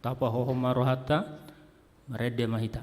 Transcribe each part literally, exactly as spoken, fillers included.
Tapahohom ma rohanta, marende ma hita.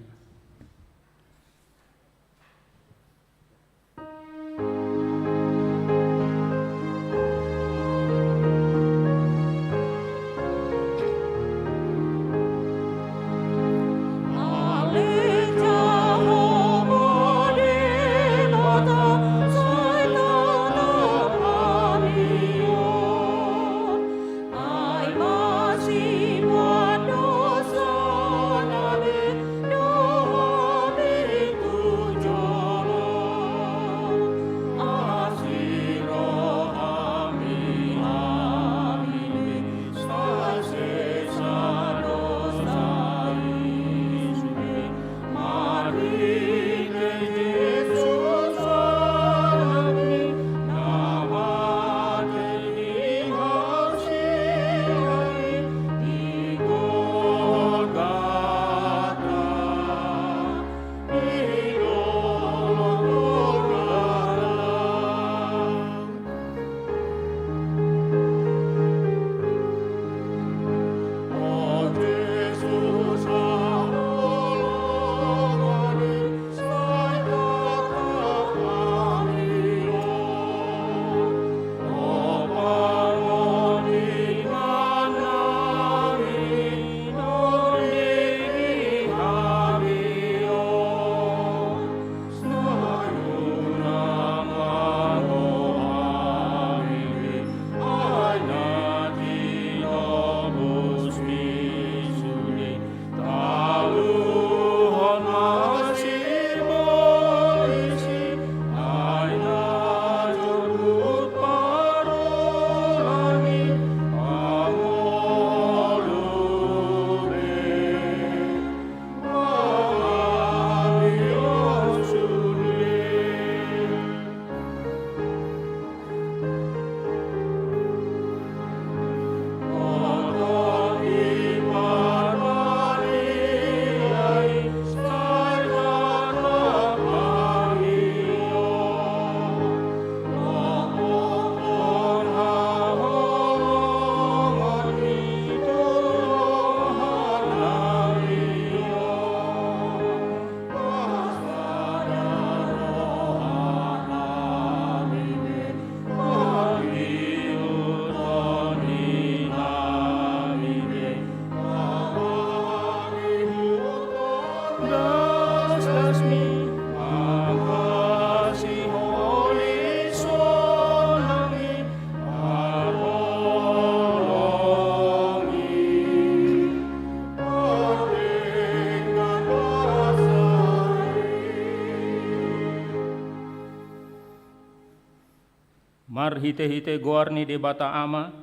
Marhitehite goar ni Debata Ama,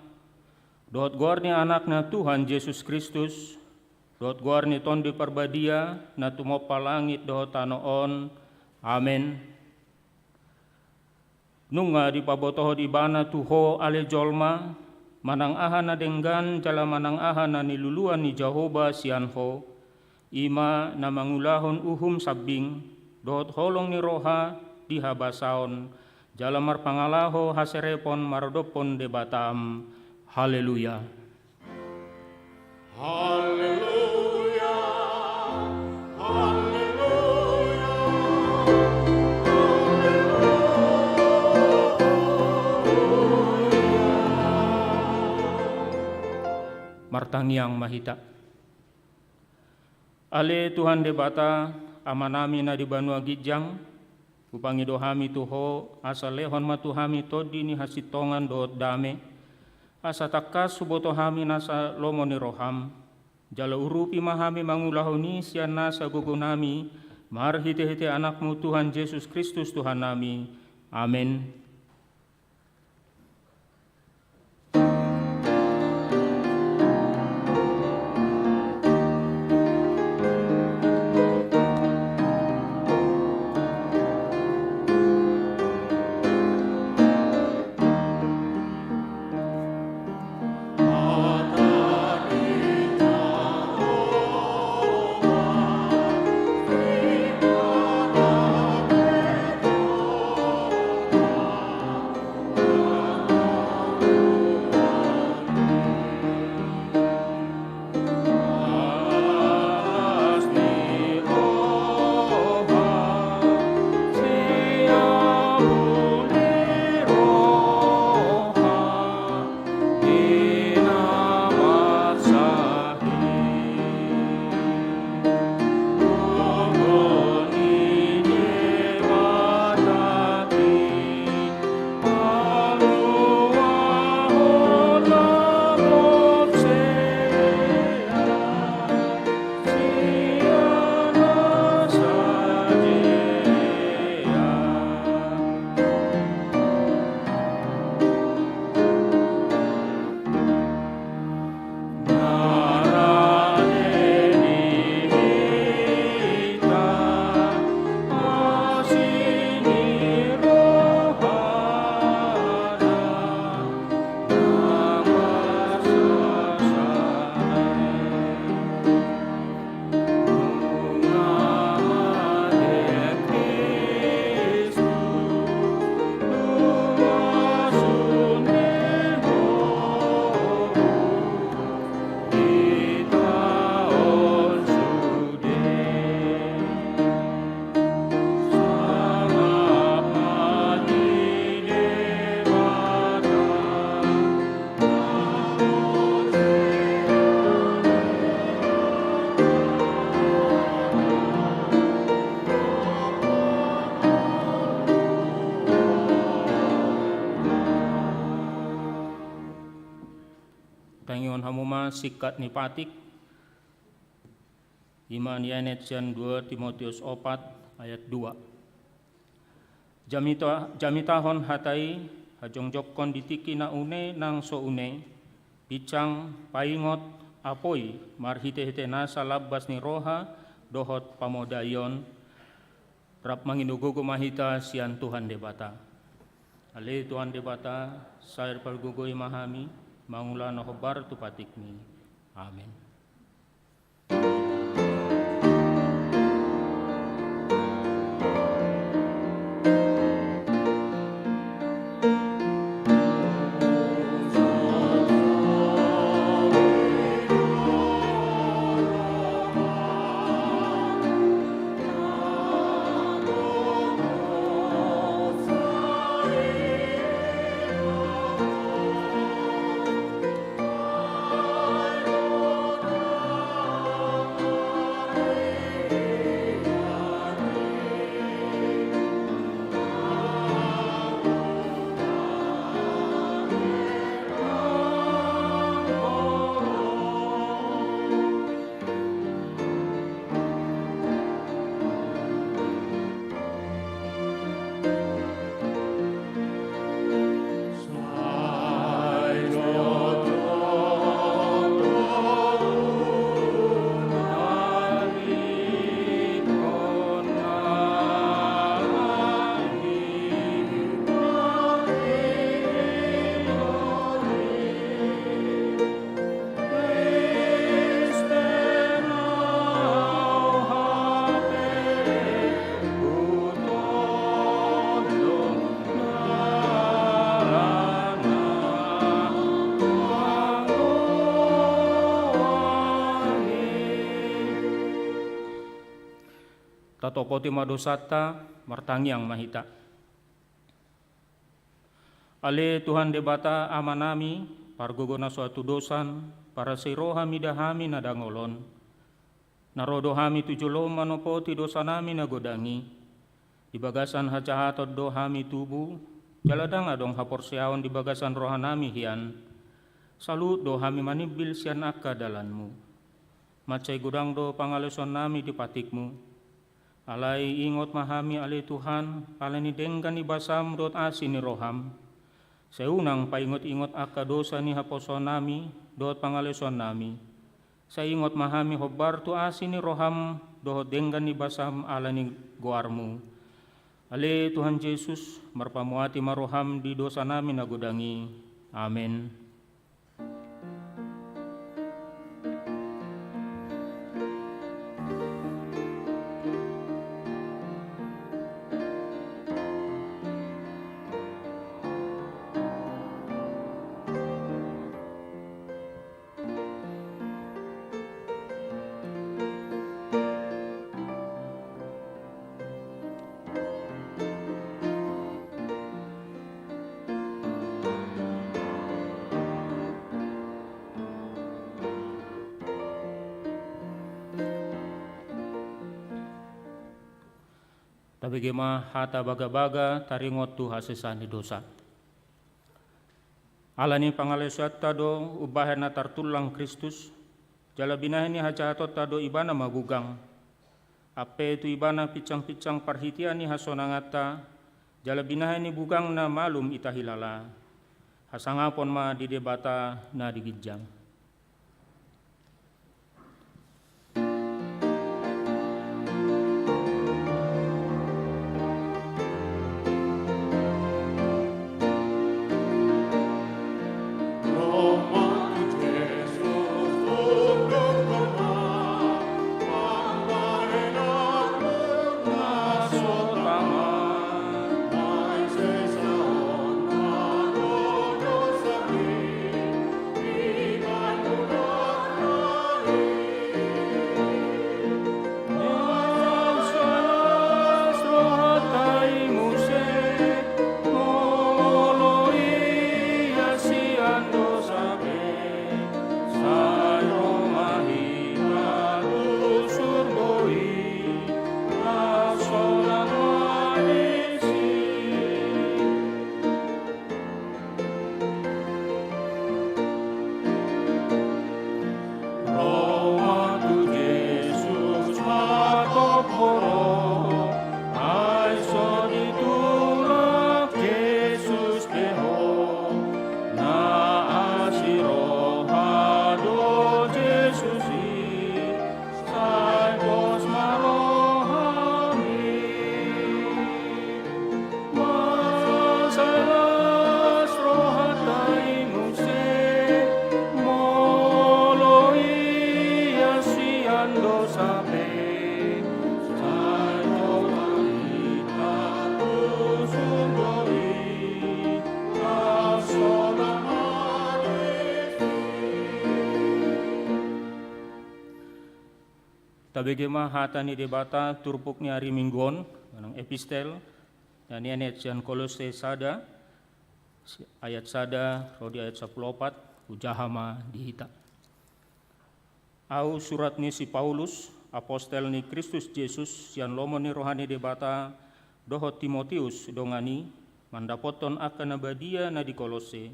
dohot goar ni Anakna Tuhan Jesus Kristus, dohot goar ni Tondi Parbadia, na tumompa langit dohot tano on. Amen. Nunga dipabotohon Ibana tu ho ale jolma, manang aha na denggan jala manang aha na niluluan ni Jahowa sian ho, i ma na mangulahon uhum sambing, dohot holong ni roha di habasaon, jala marpangalaho haserepon maradophon Debatam. Haleluya. Haleluya, haleluya, haleluya. Martangiang ma hita. Ale Tuhan Debata, Amanami na di banua ginjang, hupangido hami tu ho, asa lehon ma tu hami tondi ni hasintongan dohot dame, asa tangkas huboto hami nasa lomo ni roham, jala urupi ma hami mangulahon i sian nasa gogonami, marhitehite Anakmu Tuhan Jesus Kristus Tuhannami. Amen. Hamu ma singkat ni patik, ima nienet sian dua Timoteus opat ayat dua. Jamita-, jamitahon hata i, hajongjongkon di tingki na une nang so une, pinsang, paingot, apoi, marhitehite nasa lambas ni roha dohot pamodaion, rap mangido gogo ma hita sian Tuhan Debata. Ale Tuhan Debata, sai pargogoi ma hami, mangula na hombar tu patikmi. Amen. Tatopoti ma dosanta, martangiang ma hita. Ale Tuhan Debata Amanami, pargogo na so hatudosan, parasei roha mida hami na dangol on. Na ro do hami tu jolom manopoti dosanami na godang i. Di bagasan hajahaton do hami tubu, jala ndang adong haporseaon di bagasan rohanami hian. Saluhut do hami manimbil sian angka dalanmu. Mansai godang do pangaleosonnami di patikmu. Alai ingot ma hami ale Tuhan, ala ni denggan ni basam dohot asi ni roham. Sai unang paingot-ingot angka dosa ni haposoonnami dohot pangaleosonnami. Sai ingot ma hami hombar tu asi ni roham dohot denggan ni basam ala ni goarmu. Ale Tuhan Jesus, marpamuati ma roham di dosanami na godang i. Amen. Tabege ma hata bagabaga taringot tu hasesaan ni dosa. Ala ni pangaleosionta do umbahen na tartullang Kristus, jala binahen ni hajahatonta do Ibana magugang. Ampe tu Ibana pinsang-pinsang parhitean ni hasonanganta, jala binahen ni gugangna malum hita hilala. Hasangapon ma di Debata na di ginjang. Bege ma hata ni Debata turpuk ni ari Minggu on, manang epistel, na nienet sian Kolose sada, ayat sada ro di ayat sampulu opat, hujaha ma di hita. Ahu surat ni si Paulus, apostel ni Kristus Jesus, sian lomo ni roha ni Debata, dohot Timoteus dongan i, mandapothon angka na badia na di Kolose,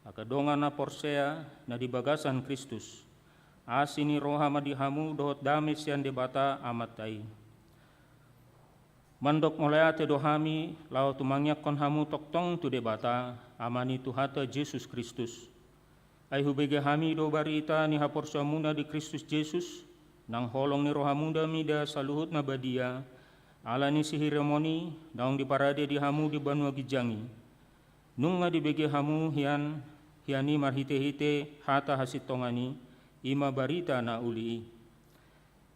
angka dongan na porsea na di bagasan Kristus. Asi ni roha ma di hamu dohot dame sian Debata Amanta i. Mandok mauliate do hami, laho tumangiangkon hamu tongtong tu Debata, Ama ni Tuhanta Jesus Kristus. Ai hubege hami do barita ni haporseaonmuna di Kristus Jesus, nang holong ni rohamuna mida saluhut na badia, ala ni sihirimon i, naung diparade di hamu di banua ginjang i. Nunga dibege hamu hian, hian i marhitehite hata hasintongan i, i ma barita na uli i.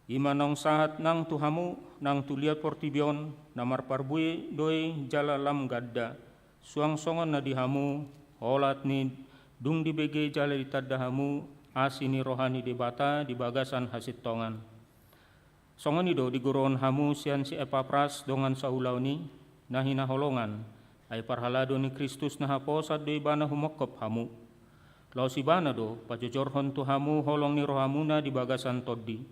I ma naung sahat nang tu hamu, nang tu liat portibi on, na marparbue do i jala lam ganda, suang songon na di hamu, holan i dung dibege jala ditanda hamu asi ni roha ni Debata di bagasan hasintongan. Songon i do digoruhon hamu sian si Epapras dongan saulaon i, na hinaholongan, ai parhalado ni Kristus na haposan do ibana humongkop hamu. Laos ibana do pajojorhon tu hamu holong ni rohamuna di bagasan tondi.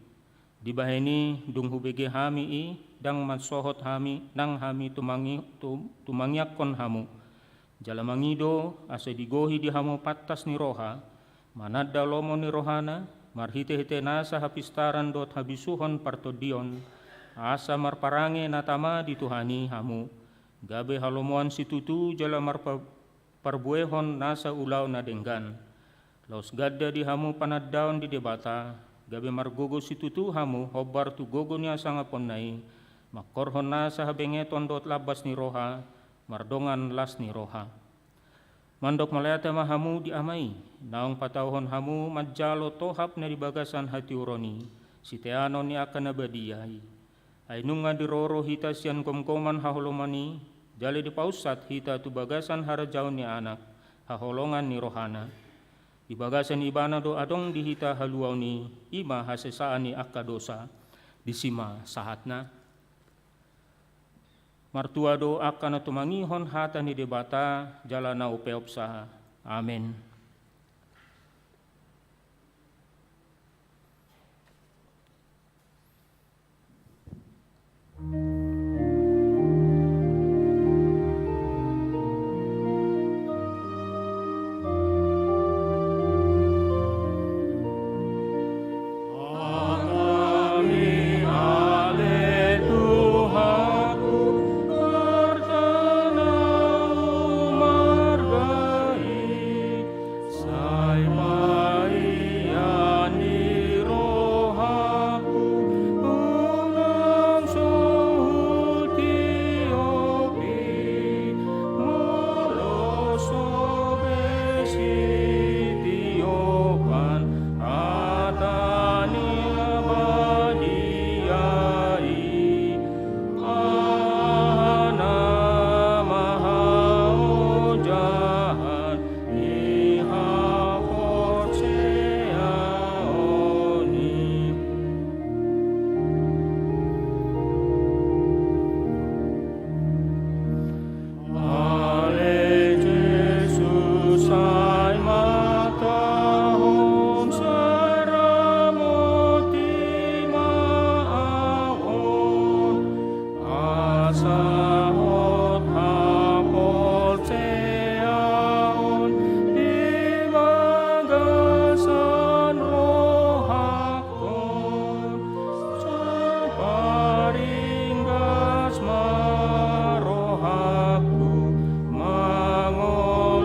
Dibahen i, dung hubege hami i, ndang mansohot hami nang hami tumangi-, tu-, tumangiangkon hamu. Jala mangido asa digohi di hamu pantas ni roha, mananda lomo ni rohana, marhitehite nasa hapistaran dohot habisuhon partondion, asa marparange na tama di Tuhan i hamu, gabe halomoan situtu jala marpa-, parbuehon nasa ulaon na denggan. Laos ganda di hamu panandaon di Debata, gabe margogo situtu hamu hombar tu gogo ni hasangaponna i, mangkorhon nasa habengeton dohot lambas ni roha, mardongan las ni roha. Mandok mauliate ma hamu di Ama i, naung patauhon hamu manjalo tohap na di bagasan hatiuron i, siteanon ni angka na badia i. Ai nunga diroro hita sian gomgoman haholoman i, jala dipaunsat hita tu bagasan harajaon ni Anak, haholongan ni rohana. Di bagasan ibana do adong di hita haluaon i, i ma hasesaan ni angka dosa. Disi ma sahatna. Martua do angka na tumangihon hata ni Debata, jala na umpeopsa. Amen. Sai paia ni rohaku, unang so hutiopi, molo so be sitiopan hata ni badia i. Aha nama haojahan ni haporseaon i. Ale Jesus, sai mangkatahon, sai ramoti ma ahu on, asa hot haporseaon di bagasan roha. Sai paringgas ma rohangku mangoloi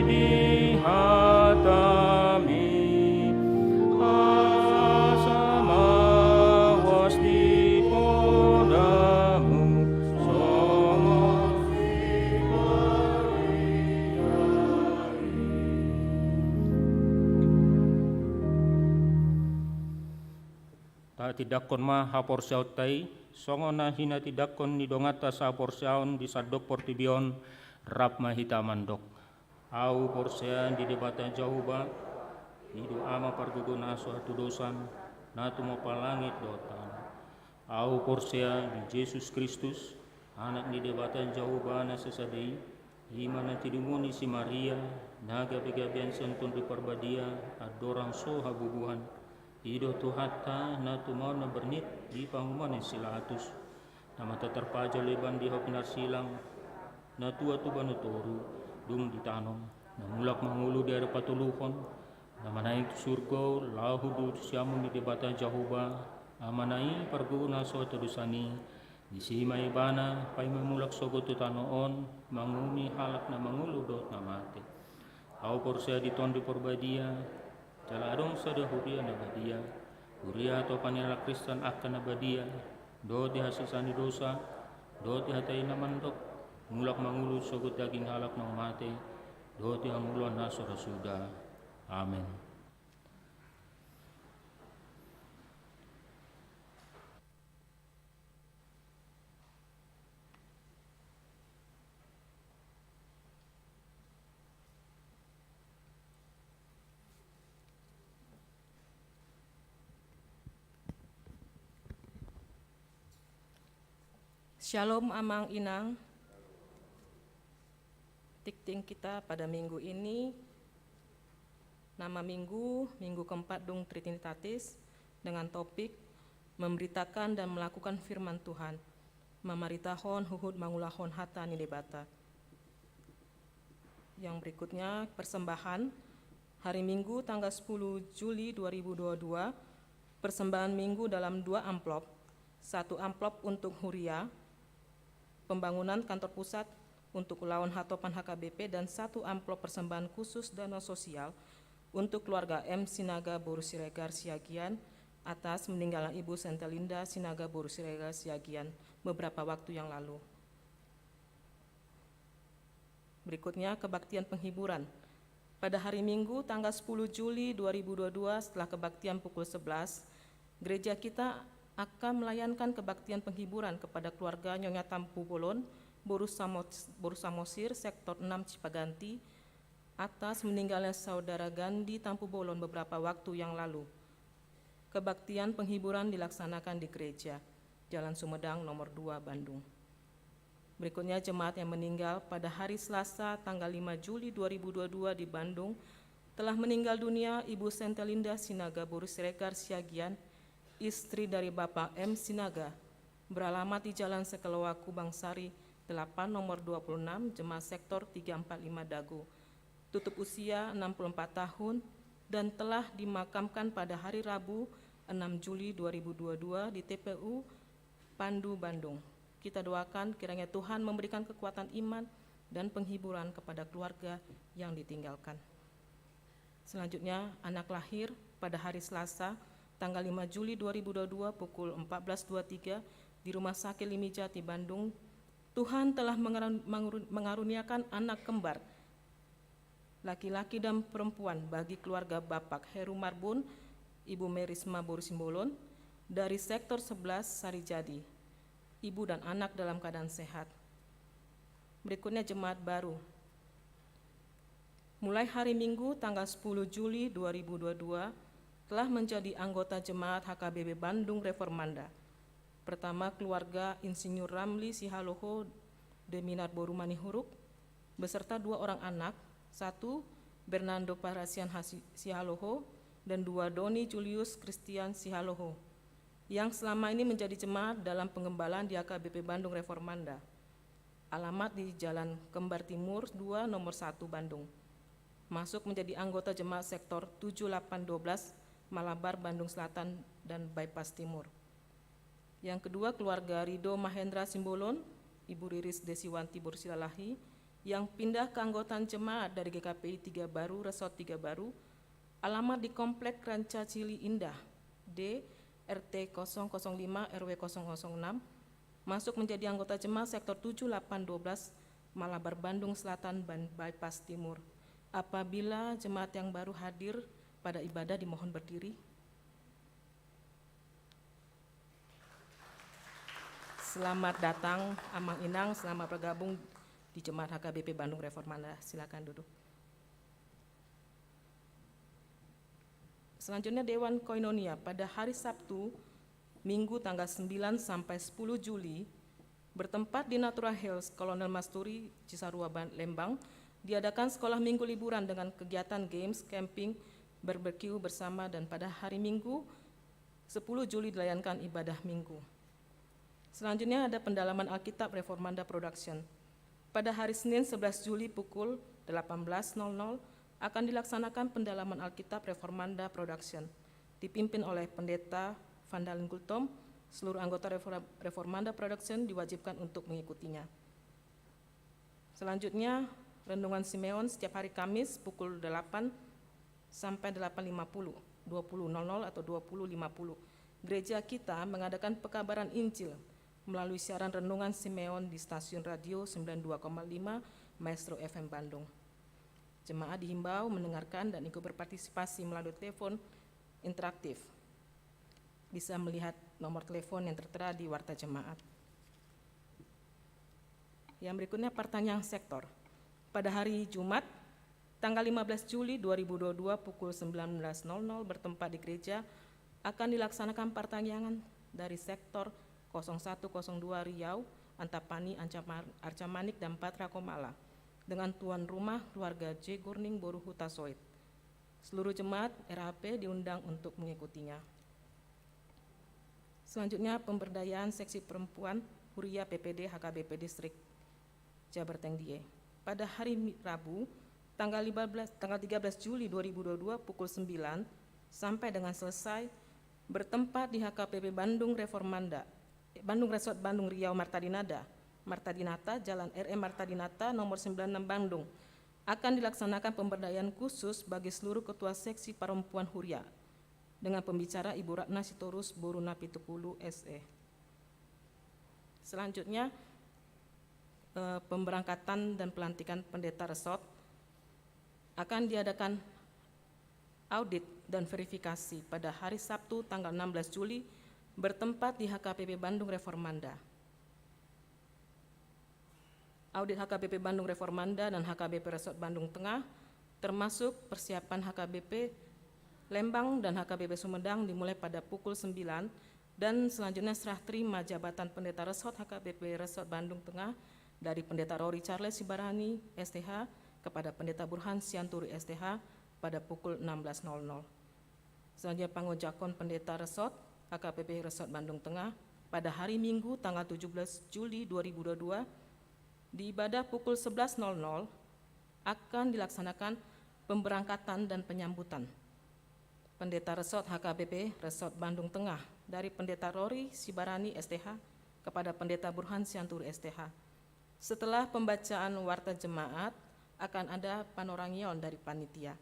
di hataMi, asa mauas di podaMu songon Tahatindangkon ma haporseaonta i, songon na hinatindangkon ni donganta sahaporseaon di sandok portibi on, rap ma hita mandok. Ahu porsea di Debata Jahowa, i do Ama pargogo na so hatudosan, na tumompa langit dohot tano. Ahu porsea di Jesus Kristus, Anak ni Debata Jahowa na sasada i, i ma na tinumon ni si Maria, na gabegabean sian Tondi Parbadia, andorang so habubuhan. I do Tuhanta, na tumaon na bernit di panguhuman ni si Pilatus, na mata tarpajal leban di hau pinarsilang, na tua tuba na toru, dung ditanom, na mulak mangolu di ari patoluhon, na manaek tu surgo, laho duduk tu siamun ni Debata Jahowa, Amana i parguru na so tadosan i. Disi ma Ibana paima mulak sogot tu tano on, manguhumi halak na mangolu dohot na mate. Ahu porsea di Tondi Parbadia, jala adong sada huria na badia, huria hatopan ni halak Kristen angka na badia, dohot di hasesaan ni dosa, dohot di hata i na mandok, mulak mangolu sogot daging halak naung mate, dohot di hangoluan na so ra suda. Amen. Shalom, Amang Inang. Tikting kita pada minggu ini, nama minggu, minggu keempat dung Trinitatis, dengan topik memberitakan dan melakukan firman Tuhan, mamaritahon huhut mangulahon hata ni Debata. Yang berikutnya, persembahan. Hari Minggu, tanggal sepuluh Juli dua ribu dua puluh dua, persembahan Minggu dalam dua amplop. Satu amplop untuk huria, pembangunan kantor pusat untuk ulaon hatopan H K B P, dan satu amplop persembahan khusus dana sosial untuk keluarga M Sinaga boru Siregar Siagian atas meninggalnya Ibu Sentelinda Sinaga boru Siregar Siagian beberapa waktu yang lalu. Berikutnya, kebaktian penghiburan. Pada hari Minggu, tanggal sepuluh Juli dua ribu dua puluh dua, setelah kebaktian pukul sebelas, gereja kita akan melayankan kebaktian penghiburan kepada keluarga Nyonya Tampubolon, boru Samo-, boru Samosir, sektor enam Cipaganti, atas meninggalnya saudara Gandhi Tampubolon beberapa waktu yang lalu. Kebaktian penghiburan dilaksanakan di gereja Jalan Sumedang nomor dua, Bandung. Berikutnya, jemaat yang meninggal pada hari Selasa, tanggal lima Juli dua ribu dua puluh dua, di Bandung, telah meninggal dunia Ibu Sentelinda Sinaga boru Siregar Siagian, istri dari Bapak M Sinaga, beralamat di Jalan Sekeloa, Kubang Sari delapan, nomor dua puluh enam, jemaat sektor tiga empat lima Dago. Tutup usia enam puluh empat tahun dan telah dimakamkan pada hari Rabu, enam Juli dua ribu dua puluh dua, di T P U Pandu, Bandung. Kita doakan kiranya Tuhan memberikan kekuatan iman dan penghiburan kepada keluarga yang ditinggalkan. Selanjutnya, anak lahir pada hari Selasa, tanggal lima Juli dua ribu dua puluh dua, pukul empat belas dua tiga, di Rumah Sakit Limijati, Bandung. Tuhan telah mengarun-, mengarun-, mengaruniakan anak kembar, laki-laki dan perempuan, bagi keluarga Bapak Heru Marbun, Ibu Merisma boru Simbolon, dari sektor sebelas Sarijadi. Ibu dan anak dalam keadaan sehat. Berikutnya, jemaat baru. Mulai hari Minggu, tanggal sepuluh Juli dua ribu dua puluh dua, telah menjadi anggota jemaat H K B P Bandung Reformanda. Pertama, keluarga Insinyur Ramli Sihaloho, Deminar boru Manihuruk, beserta dua orang anak, satu, Bernardo Parasian Hasi-, Sihaloho, dan dua, Doni Julius Christian Sihaloho, yang selama ini menjadi jemaat dalam pengembalaan di H K B P Bandung Reformanda. Alamat di Jalan Kembar Timur dua, nomor satu, Bandung. Masuk menjadi anggota jemaat sektor tujuh delapan dua belas, Malabar, Bandung Selatan, dan Bypass Timur. Yang kedua, keluarga Rido Mahendra Simbolon, Ibu Riris Desiwanti boru Silalahi, yang pindah keanggotaan jemaat dari G K P I Tiga Baru, Resort Tiga Baru, alamat di Komplek Ranca Cili Indah, D, R T kosong kosong lima, R W kosong kosong enam, masuk menjadi anggota jemaat sektor tujuh delapan dua belas, Malabar, Bandung Selatan, Ban-, Bypass Timur. Apabila jemaat yang baru hadir pada ibadah, dimohon berdiri. Selamat datang, Amang Inang, selamat bergabung di Jemaat H K B P Bandung Reformanda. Silakan duduk. Selanjutnya, Dewan Koinonia pada hari Sabtu, Minggu tanggal sembilan sampai sepuluh Juli, bertempat di Natura Hills Kolonel Masturi, Cisarua, Ban-, Lembang, diadakan sekolah minggu liburan dengan kegiatan games, camping, barbecue bersama, dan pada hari Minggu, sepuluh Juli, dilayankan ibadah Minggu. Selanjutnya ada pendalaman Alkitab Reformanda Production. Pada hari Senin sebelas Juli pukul delapan belas nol nol akan dilaksanakan pendalaman Alkitab Reformanda Production, dipimpin oleh Pendeta Vandalen Gultom. Seluruh anggota Refor-, Reformanda Production diwajibkan untuk mengikutinya. Selanjutnya, Renungan Simeon setiap hari Kamis pukul delapan sampai delapan lima puluh, dua puluh nol nol atau dua puluh lima puluh. Gereja kita mengadakan pekabaran Injil melalui siaran Renungan Simeon di stasiun radio sembilan dua koma lima Maestro F M Bandung. Jemaat dihimbau mendengarkan dan ikut berpartisipasi melalui telepon interaktif. Bisa melihat nomor telepon yang tertera di warta jemaat. Yang berikutnya, pertanyaan sektor. Pada hari Jumat, tanggal lima belas Juli dua ribu dua puluh dua pukul sembilan belas nol nol, bertempat di gereja, akan dilaksanakan partangiangan dari sektor kosong satu kosong dua Riau, Antapani, Ancamar-, Arcamanik, dan Patra Komala, dengan tuan rumah keluarga J Gurning Boru Hutasoit. Seluruh jemaat R H P diundang untuk mengikutinya. Selanjutnya, pemberdayaan seksi perempuan Huria P P D H K B P Distrik Jabar Tengdie. Pada hari Mi-, Rabu, tanggal lima belas, tanggal tiga belas Juli dua ribu dua puluh dua pukul sembilan sampai dengan selesai, bertempat di H K P P Bandung Reformanda, Bandung Resort Bandung Riau Marta Dinata, Marta Dinata, Jalan R M Marta Dinata, nomor sembilan enam Bandung, akan dilaksanakan pemberdayaan khusus bagi seluruh ketua seksi perempuan Huria dengan pembicara Ibu Ratna Sitorus Boru Napitukulu, S E. Selanjutnya, eh, pemberangkatan dan pelantikan pendeta resort. Akan diadakan audit dan verifikasi pada hari Sabtu tanggal enam belas Juli, bertempat di H K P P Bandung Reformanda. Audit H K B P Bandung Reformanda dan H K B P Resort Bandung Tengah, termasuk persiapan H K B P Lembang dan H K B P Sumedang, dimulai pada pukul sembilan, dan selanjutnya serah terima jabatan Pendeta Resort H K B P Resort Bandung Tengah dari Pendeta Rory Charles Sibarani, S T H, kepada Pendeta Burhan Sianturi, S T H, pada pukul enam belas nol nol. Selanjutnya, pangojakon Pendeta Resort H K B P Resort Bandung Tengah pada hari Minggu tanggal tujuh belas Juli dua ribu dua puluh dua, di ibadah pukul sebelas nol nol akan dilaksanakan pemberangkatan dan penyambutan Pendeta Resort H K B P Resort Bandung Tengah dari Pendeta Rory Sibarani, S T H, kepada Pendeta Burhan Sianturi, S T H. Setelah pembacaan warta jemaat, akan ada panorangion dari panitia.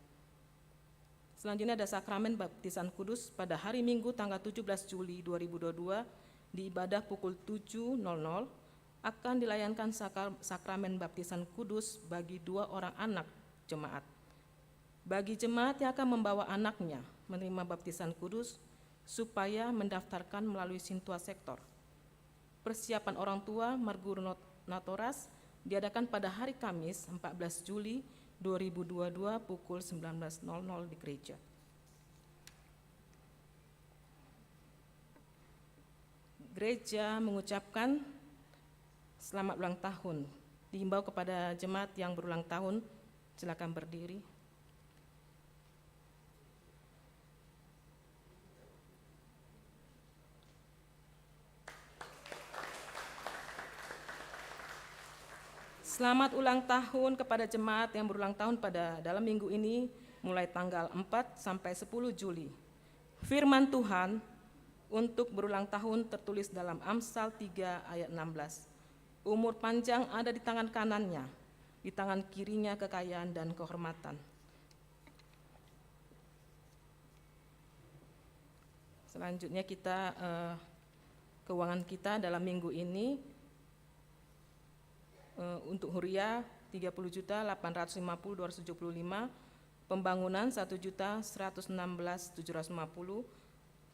Selanjutnya, ada sakramen baptisan kudus pada hari Minggu tanggal tujuh belas Juli dua ribu dua puluh dua, di ibadah pukul tujuh nol nol, akan dilayankan sakra-, sakramen baptisan kudus bagi dua orang anak jemaat. Bagi jemaat yang akan membawa anaknya menerima baptisan kudus supaya mendaftarkan melalui Sintua Sektor. Persiapan orang tua marguru not-, natoras diadakan pada hari Kamis, empat belas Juli dua ribu dua puluh dua, pukul sembilan belas nol nol di gereja. Gereja mengucapkan selamat ulang tahun. Dihimbau kepada jemaat yang berulang tahun, silakan berdiri. Selamat ulang tahun kepada jemaat yang berulang tahun pada dalam minggu ini, mulai tanggal empat sampai sepuluh Juli. Firman Tuhan untuk berulang tahun tertulis dalam Amsal tiga ayat enam belas. "Umur panjang ada di tangan kanannya, di tangan kirinya kekayaan dan kehormatan." Selanjutnya kita, eh, keuangan kita dalam minggu ini, eh, untuk Huria tiga puluh juta delapan ratus lima puluh dua ratus tujuh puluh lima, pembangunan satu juta seratus enam belas tujuh ratus lima puluh,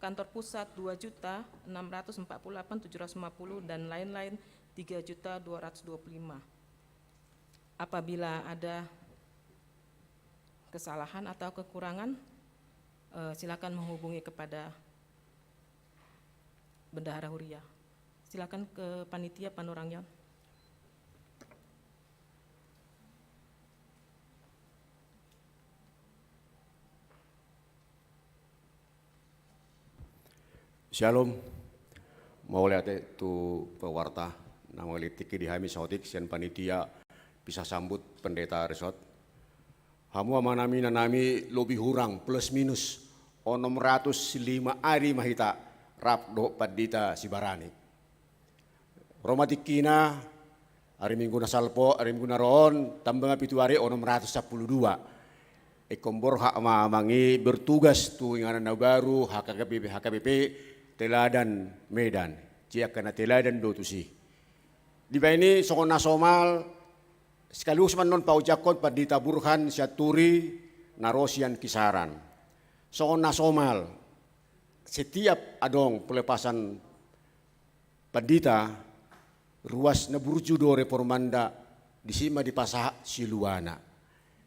kantor pusat dua juta enam ratus empat puluh delapan tujuh ratus lima puluh, dan lain-lain tiga juta dua ratus dua puluh lima. Apabila ada kesalahan atau kekurangan, eh, silakan menghubungi kepada Bendahara Huria. Silakan ke panitia panorangion. Syalom. Mauliate tu pawarta na mangalehon tingki di hami saotik sian panitia pisasambut Pendeta Resort. Hamu amanami inanami, lobi hurang plus minus onom ratus lima ari ma hita rap dohot Pandita Sibarani. Ro ma tingkina, ari Minggu na salpu, ari Minggu na ro on, tamba ma pitu ari, onom ratus sampulu dua. Ingkon borhat ma amang i bertugas tu inganan na baru, H K B P, H K B P Teladan Medan. Jadi angka na teladan do tusi. Dibaen i songon na somal, sekaligus ma annon paojakhon Pandita Burhan Sianturi na ro sian Kisaran. Songon na somal, setiap adong pelepasan pandita, ruas na burju do reformanda, disi ma dipasahat siluana.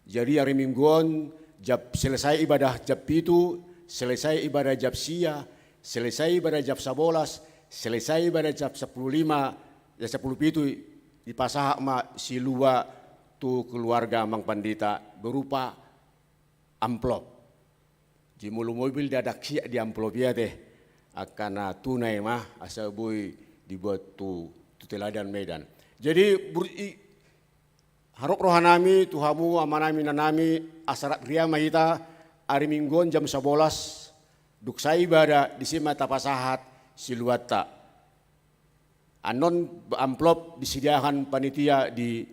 Jadi ari Minggu on, jam, selesai ibadah jam pitu, selesai ibadah jam sia, selesai ibadah jam sabolas, selesai ibadah jam sampulu lima, jam sampulu pitu, dipasahat ma silua tu keluarga amang pandita berupa amplop. Jadi molo mobil ndada siat di amplop i ate, angka na tunai ma, asa boi dibuat tu, tu Teladan Medan. Jadi bur-, i, harop rohanami tu hamu amanami inanami, asa rap ria ma hita, ari Minggu on jam sabolas, dung sae ibadah, disi ma tapasahat siluanta. Annon amplop disediakan panitia di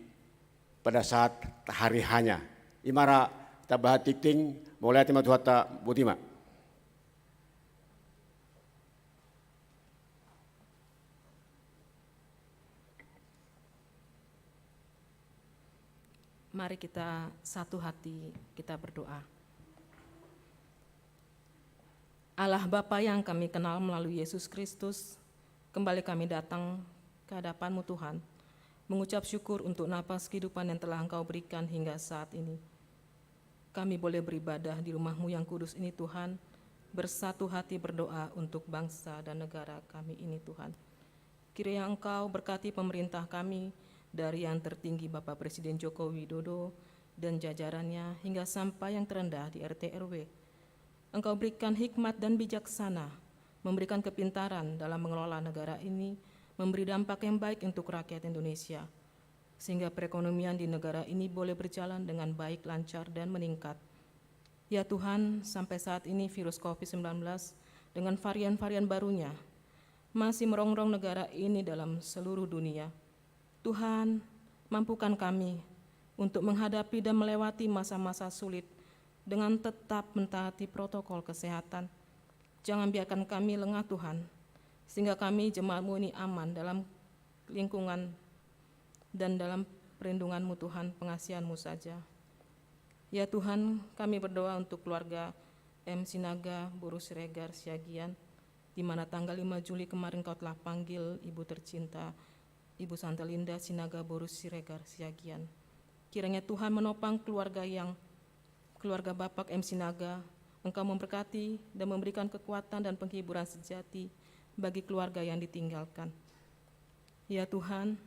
pada saat hari H-nya. I ma ra tabahat tingting, mauliate ma Tuhanta, boti ma. Mari kita satu hati, kita berdoa. Allah Bapa yang kami kenal melalui Yesus Kristus, kembali kami datang ke hadapan-Mu, Tuhan, mengucap syukur untuk napas kehidupan yang telah Engkau berikan hingga saat ini. Kami boleh beribadah di rumah-Mu yang kudus ini, Tuhan, bersatu hati berdoa untuk bangsa dan negara kami ini, Tuhan. Kiranya Engkau berkati pemerintah kami, dari yang tertinggi Bapak Presiden Joko Widodo dan jajarannya, hingga sampai yang terendah di R T R W. Engkau berikan hikmat dan bijaksana, memberikan kepintaran dalam mengelola negara ini, memberi dampak yang baik untuk rakyat Indonesia, sehingga perekonomian di negara ini boleh berjalan dengan baik, lancar, dan meningkat. Ya Tuhan, sampai saat ini virus covid sembilan belas dengan varian-varian barunya masih merongrong negara ini dalam seluruh dunia. Tuhan, mampukan kami untuk menghadapi dan melewati masa-masa sulit dengan tetap mentaati protokol kesehatan. Jangan biarkan kami lengah, Tuhan, sehingga kami, jemaat-Mu ini, aman dalam lingkungan dan dalam perlindungan-Mu, Tuhan, pengasihan-Mu saja. Ya Tuhan, kami berdoa untuk keluarga M Sinaga, boru Siregar, Siagian, di mana tanggal lima Juli kemarin Kau telah panggil Ibu tercinta, Ibu Santa Linda Sinaga, boru Siregar, Siagian. Kiranya Tuhan menopang keluarga yang, keluarga Bapak M Sinaga, Engkau memberkati dan memberikan kekuatan dan penghiburan sejati bagi keluarga yang ditinggalkan. Ya Tuhan,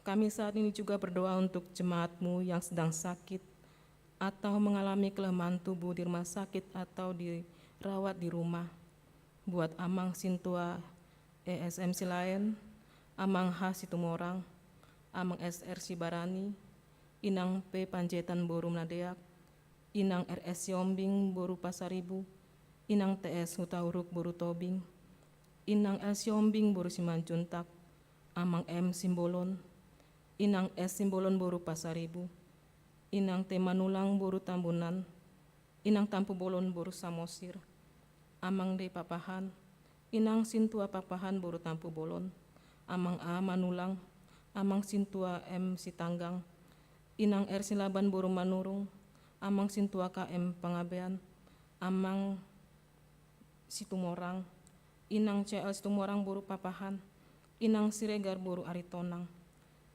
kami saat ini juga berdoa untuk jemaat-Mu yang sedang sakit atau mengalami kelemahan tubuh di rumah sakit atau dirawat di rumah. Buat Amang Sintua E S M Silaen, Amang H Situmorang, Amang S R Sibarani, Inang P Panjaitan boru Manadeak, Inang R S Sihombing boru Pasaribu, Inang T S Hutauruk boru Tobing, Inang L Sihombing boru Simanjuntak, Amang M Simbolon, Inang S Simbolon boru Pasaribu, Inang T Manulang boru Tambunan, Inang Tampubolon boru Samosir, Amang D Papahan, Inang Sintua Papahan boru Tampubolon, Amang A Manulang, Amang Sintua M Sitanggang, Inang R Silaban boru Manurung, Amang Sintua K M Pangabean, Amang Situmorang, Inang C L Situmorang boru Papahan, Inang Siregar boru Aritonang,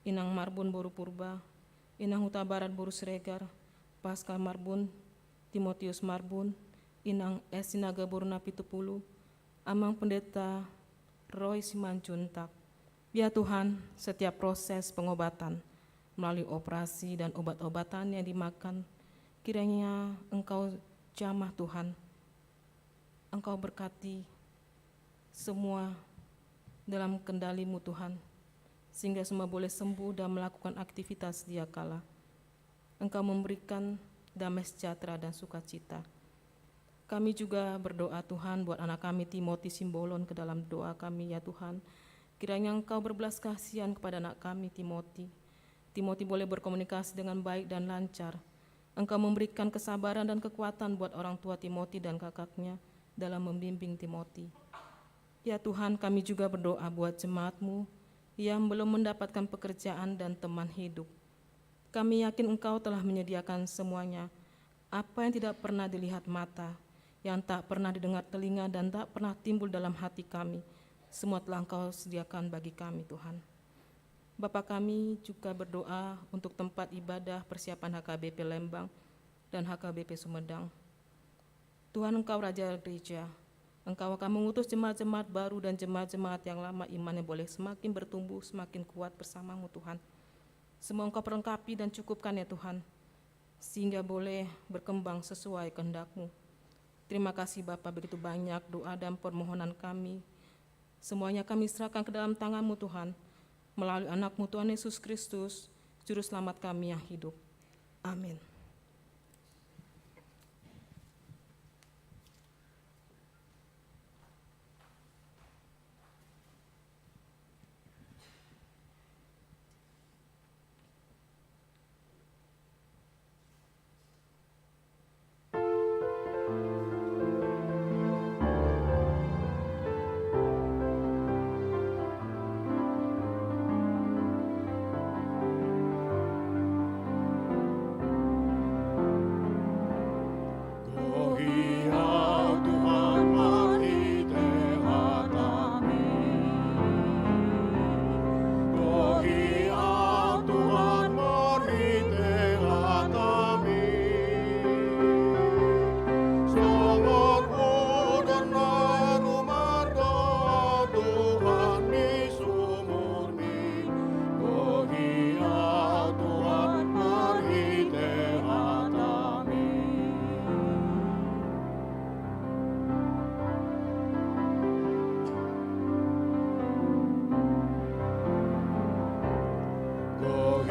Inang Marbun boru Purba, Inang Hutabarat boru Siregar, Paskal Marbun, Timotius Marbun, Inang S Sinaga boru Napitupulu, Amang Pendeta Roy Simanjuntak. Ya Tuhan, setiap proses pengobatan melalui operasi dan obat-obatan yang dimakan, kiranya Engkau jamah, Tuhan. Engkau berkati semua dalam kendali-Mu, Tuhan, sehingga semua boleh sembuh dan melakukan aktivitas sedia kala. Engkau memberikan damai sejahtera dan sukacita. Kami juga berdoa, Tuhan, buat anak kami Timothy Simbolon ke dalam doa kami, ya Tuhan. Kiranya Engkau berbelas kasihan kepada anak kami Timothy. Timothy boleh berkomunikasi dengan baik dan lancar. Engkau memberikan kesabaran dan kekuatan buat orang tua Timothy dan kakaknya dalam membimbing Timothy. Ya Tuhan, kami juga berdoa buat jemaat-Mu yang belum mendapatkan pekerjaan dan teman hidup. Kami yakin Engkau telah menyediakan semuanya. Apa yang tidak pernah dilihat mata, yang tak pernah didengar telinga, dan tak pernah timbul dalam hati kami, semua telah Engkau sediakan bagi kami, Tuhan. Bapa, kami juga berdoa untuk tempat ibadah persiapan H K B P Lembang dan H K B P Sumedang. Tuhan, Engkau Raja Gereja. Engkau akan mengutus jemaat-jemaat baru dan jemaat-jemaat yang lama imannya boleh semakin bertumbuh, semakin kuat bersama-Mu, Tuhan. Semua Engkau perlengkapi dan cukupkan, ya Tuhan, sehingga boleh berkembang sesuai kehendak-Mu. Terima kasih, Bapa, begitu banyak doa dan permohonan kami. Semuanya kami serahkan ke dalam tangan-Mu, Tuhan, melalui Anak-Mu, Tuhan Yesus Kristus, Juru Selamat kami yang hidup. Amin.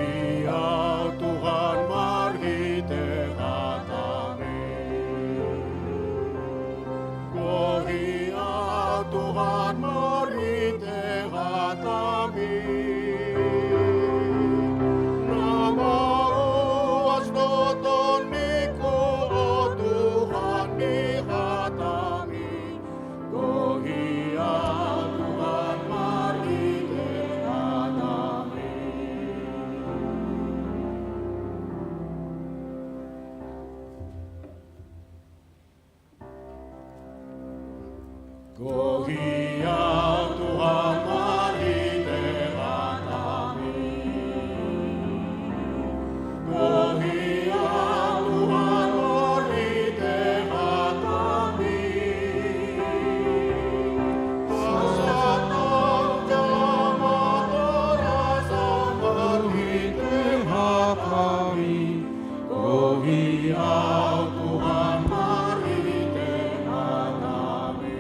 Gohi Au Tuhan marhite hataMi. Gohi Au Tuhan marhite hataMi. Na mauas do tondiku, o Tuhan, di hataMi. Gohi Au Tuhan marhite hataMi. Gohi Au Tuhan marhite hataMi. Gohi Au Tuhan marhite hataMi. Pasahat jala matorasa marhite hataMi. Gohi Au Tuhan marhite hataMi.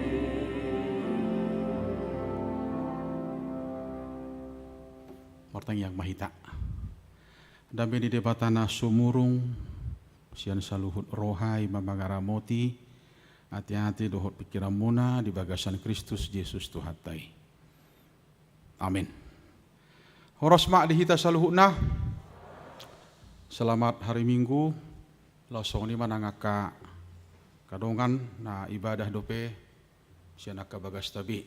Martangiang ma hita. Dame ni Debata na sumurung sian saluhut roha, i ma mangaramoti ateate dohot pingkiranmuna di bagasan Kristus Jesus Tuhanta i. Amin. Horas ma di hita saluhutna. Selamat hari Minggu. Laos songon i ma nang angka angka dongan na ibadah dope sian angka bagasta be.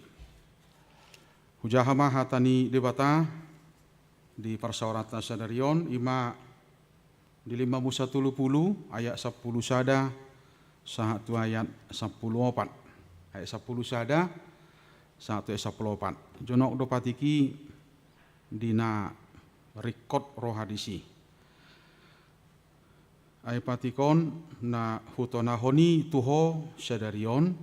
Hujaha ma hata ni Debata di parsaoranta sadari on, i ma di lima Musa tolu pulu ayat sampulu sada sahat tu ayat sampulu opat. Ayat sampulu sada sahat tu ayat sampulu opat. Jonok do patik i di na ringkot roha disi. Ai patik on na hutonahon i tu ho sadari on,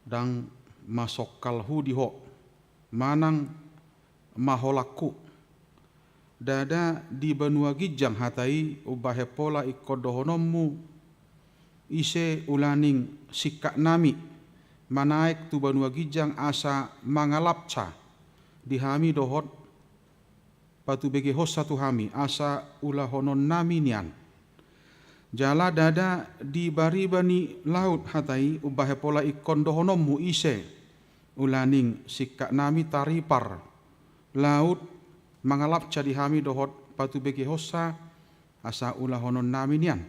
ndang masongkalhu di Ho, manang maholangku. Ndada di banua ginjang hata i umbahen pola ingkon dohononmu ise ulaning singkatnami manaek tu banua ginjang asa mangalapsa di hami dohot patubegehonsa tu hami asa ulahononnami nian. Jala ndada di bariba ni laut hata i umbahen pola ingkon dohononmu ise ulaning singkatnami taripar laut mangalapsa di hami dohot patubegehonsa asa ulahononnami nian.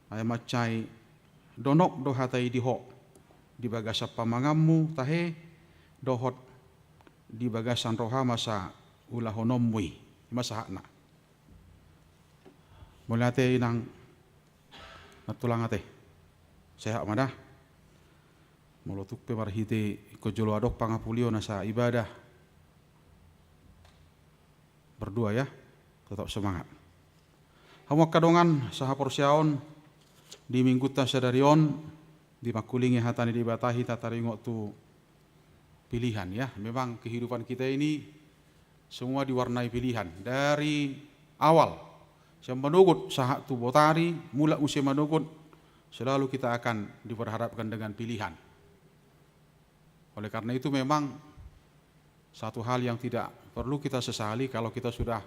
Ai mansai donok do hata i di Ho di bagasan pamanganmu tahe dohot di bagasan roham asa ulahononmu i. I ma sahatna. Mauliate inang na tulang ate. Sehat ma da. Molo tung pe marhite ingkon jolo adong pangapulion asa ibadah berdua ya. Tetap semangat. Hamu angka dongan sahaporseaon, di minggunta sadari on, di mangkulingi hata ni Debata hita taringot tu pilihan ya. Memang kehidupan kita ini semua diwarnai pilihan dari awal. Sian manogot sahat tu botari, mulak muse manogot, selalu kita akan diperhadapkan dengan pilihan. Oleh karena itu memang satu hal yang tidak perlu kita sesali kalau kita sudah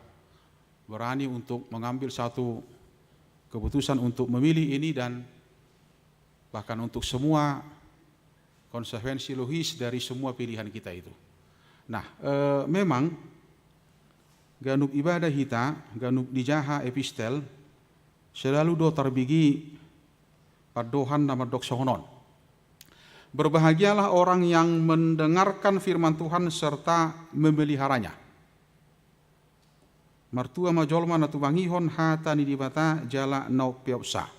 berani untuk mengambil satu keputusan untuk memilih ini dan bahkan untuk semua konsekuensi logis dari semua pilihan kita itu. Nah, eh, memang ganup ibadah hita, ganup di jaha epistel, selalu do tarbege pandohan na mandok songon on. Berbahagialah orang yang mendengarkan firman Tuhan serta memeliharanya. Martua ma jolma na tumangihon hata ni Debata jala na umpeopsa.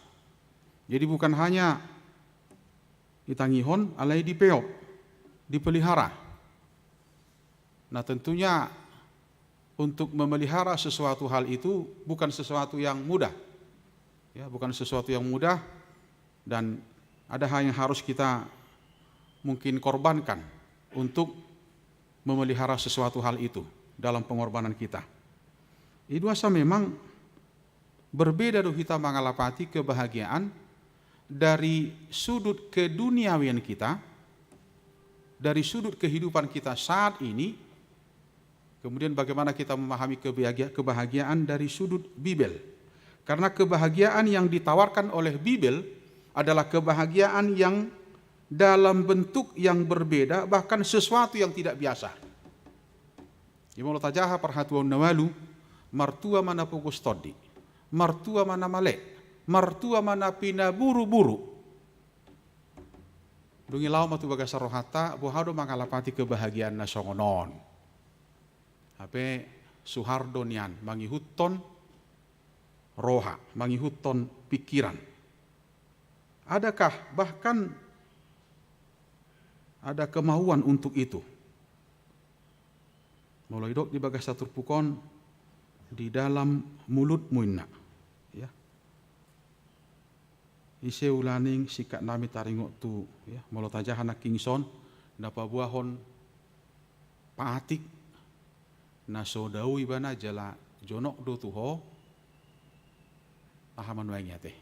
Jadi bukan hanya ditangihon, alai dipeop, dipelihara. Nah, tentunya untuk memelihara sesuatu hal itu bukan sesuatu yang mudah. Ya, bukan sesuatu yang mudah dan ada hal yang harus kita mungkin korbankan untuk memelihara sesuatu hal itu dalam pengorbanan kita. I do asa memang berbeda do hita mangalapati kebahagiaan dari sudut keduniawian kita, dari sudut kehidupan kita saat ini, kemudian bagaimana kita memahami kebahagia-, kebahagiaan dari sudut Bibel. Karena kebahagiaan yang ditawarkan oleh Bibel adalah kebahagiaan yang dalam bentuk yang berbeda, bahkan sesuatu yang tidak biasa. Jadi molo tajaha parhatuaon na ualu, martua ma na pogos tondi, martua ma na male, martua ma na pinaburu-buru. Dung i laho ma tu bagasan rohanta, boha do mangalapati kebahagiaan na songon on. Hape suhar do nian mangihuthon roha, mangihuthon pikiran. Adakah bahkan ada kemauan untuk itu? Molo didok di bagasan turpuk on, di dalam mulutmu inna. Ya. Ise ulaning singkatnami taringot tu, ya, molo tajaha nangkin dison, na paboahon patik na so dao ibana jala jonok do tu ho, aha ma nuaeng i ate.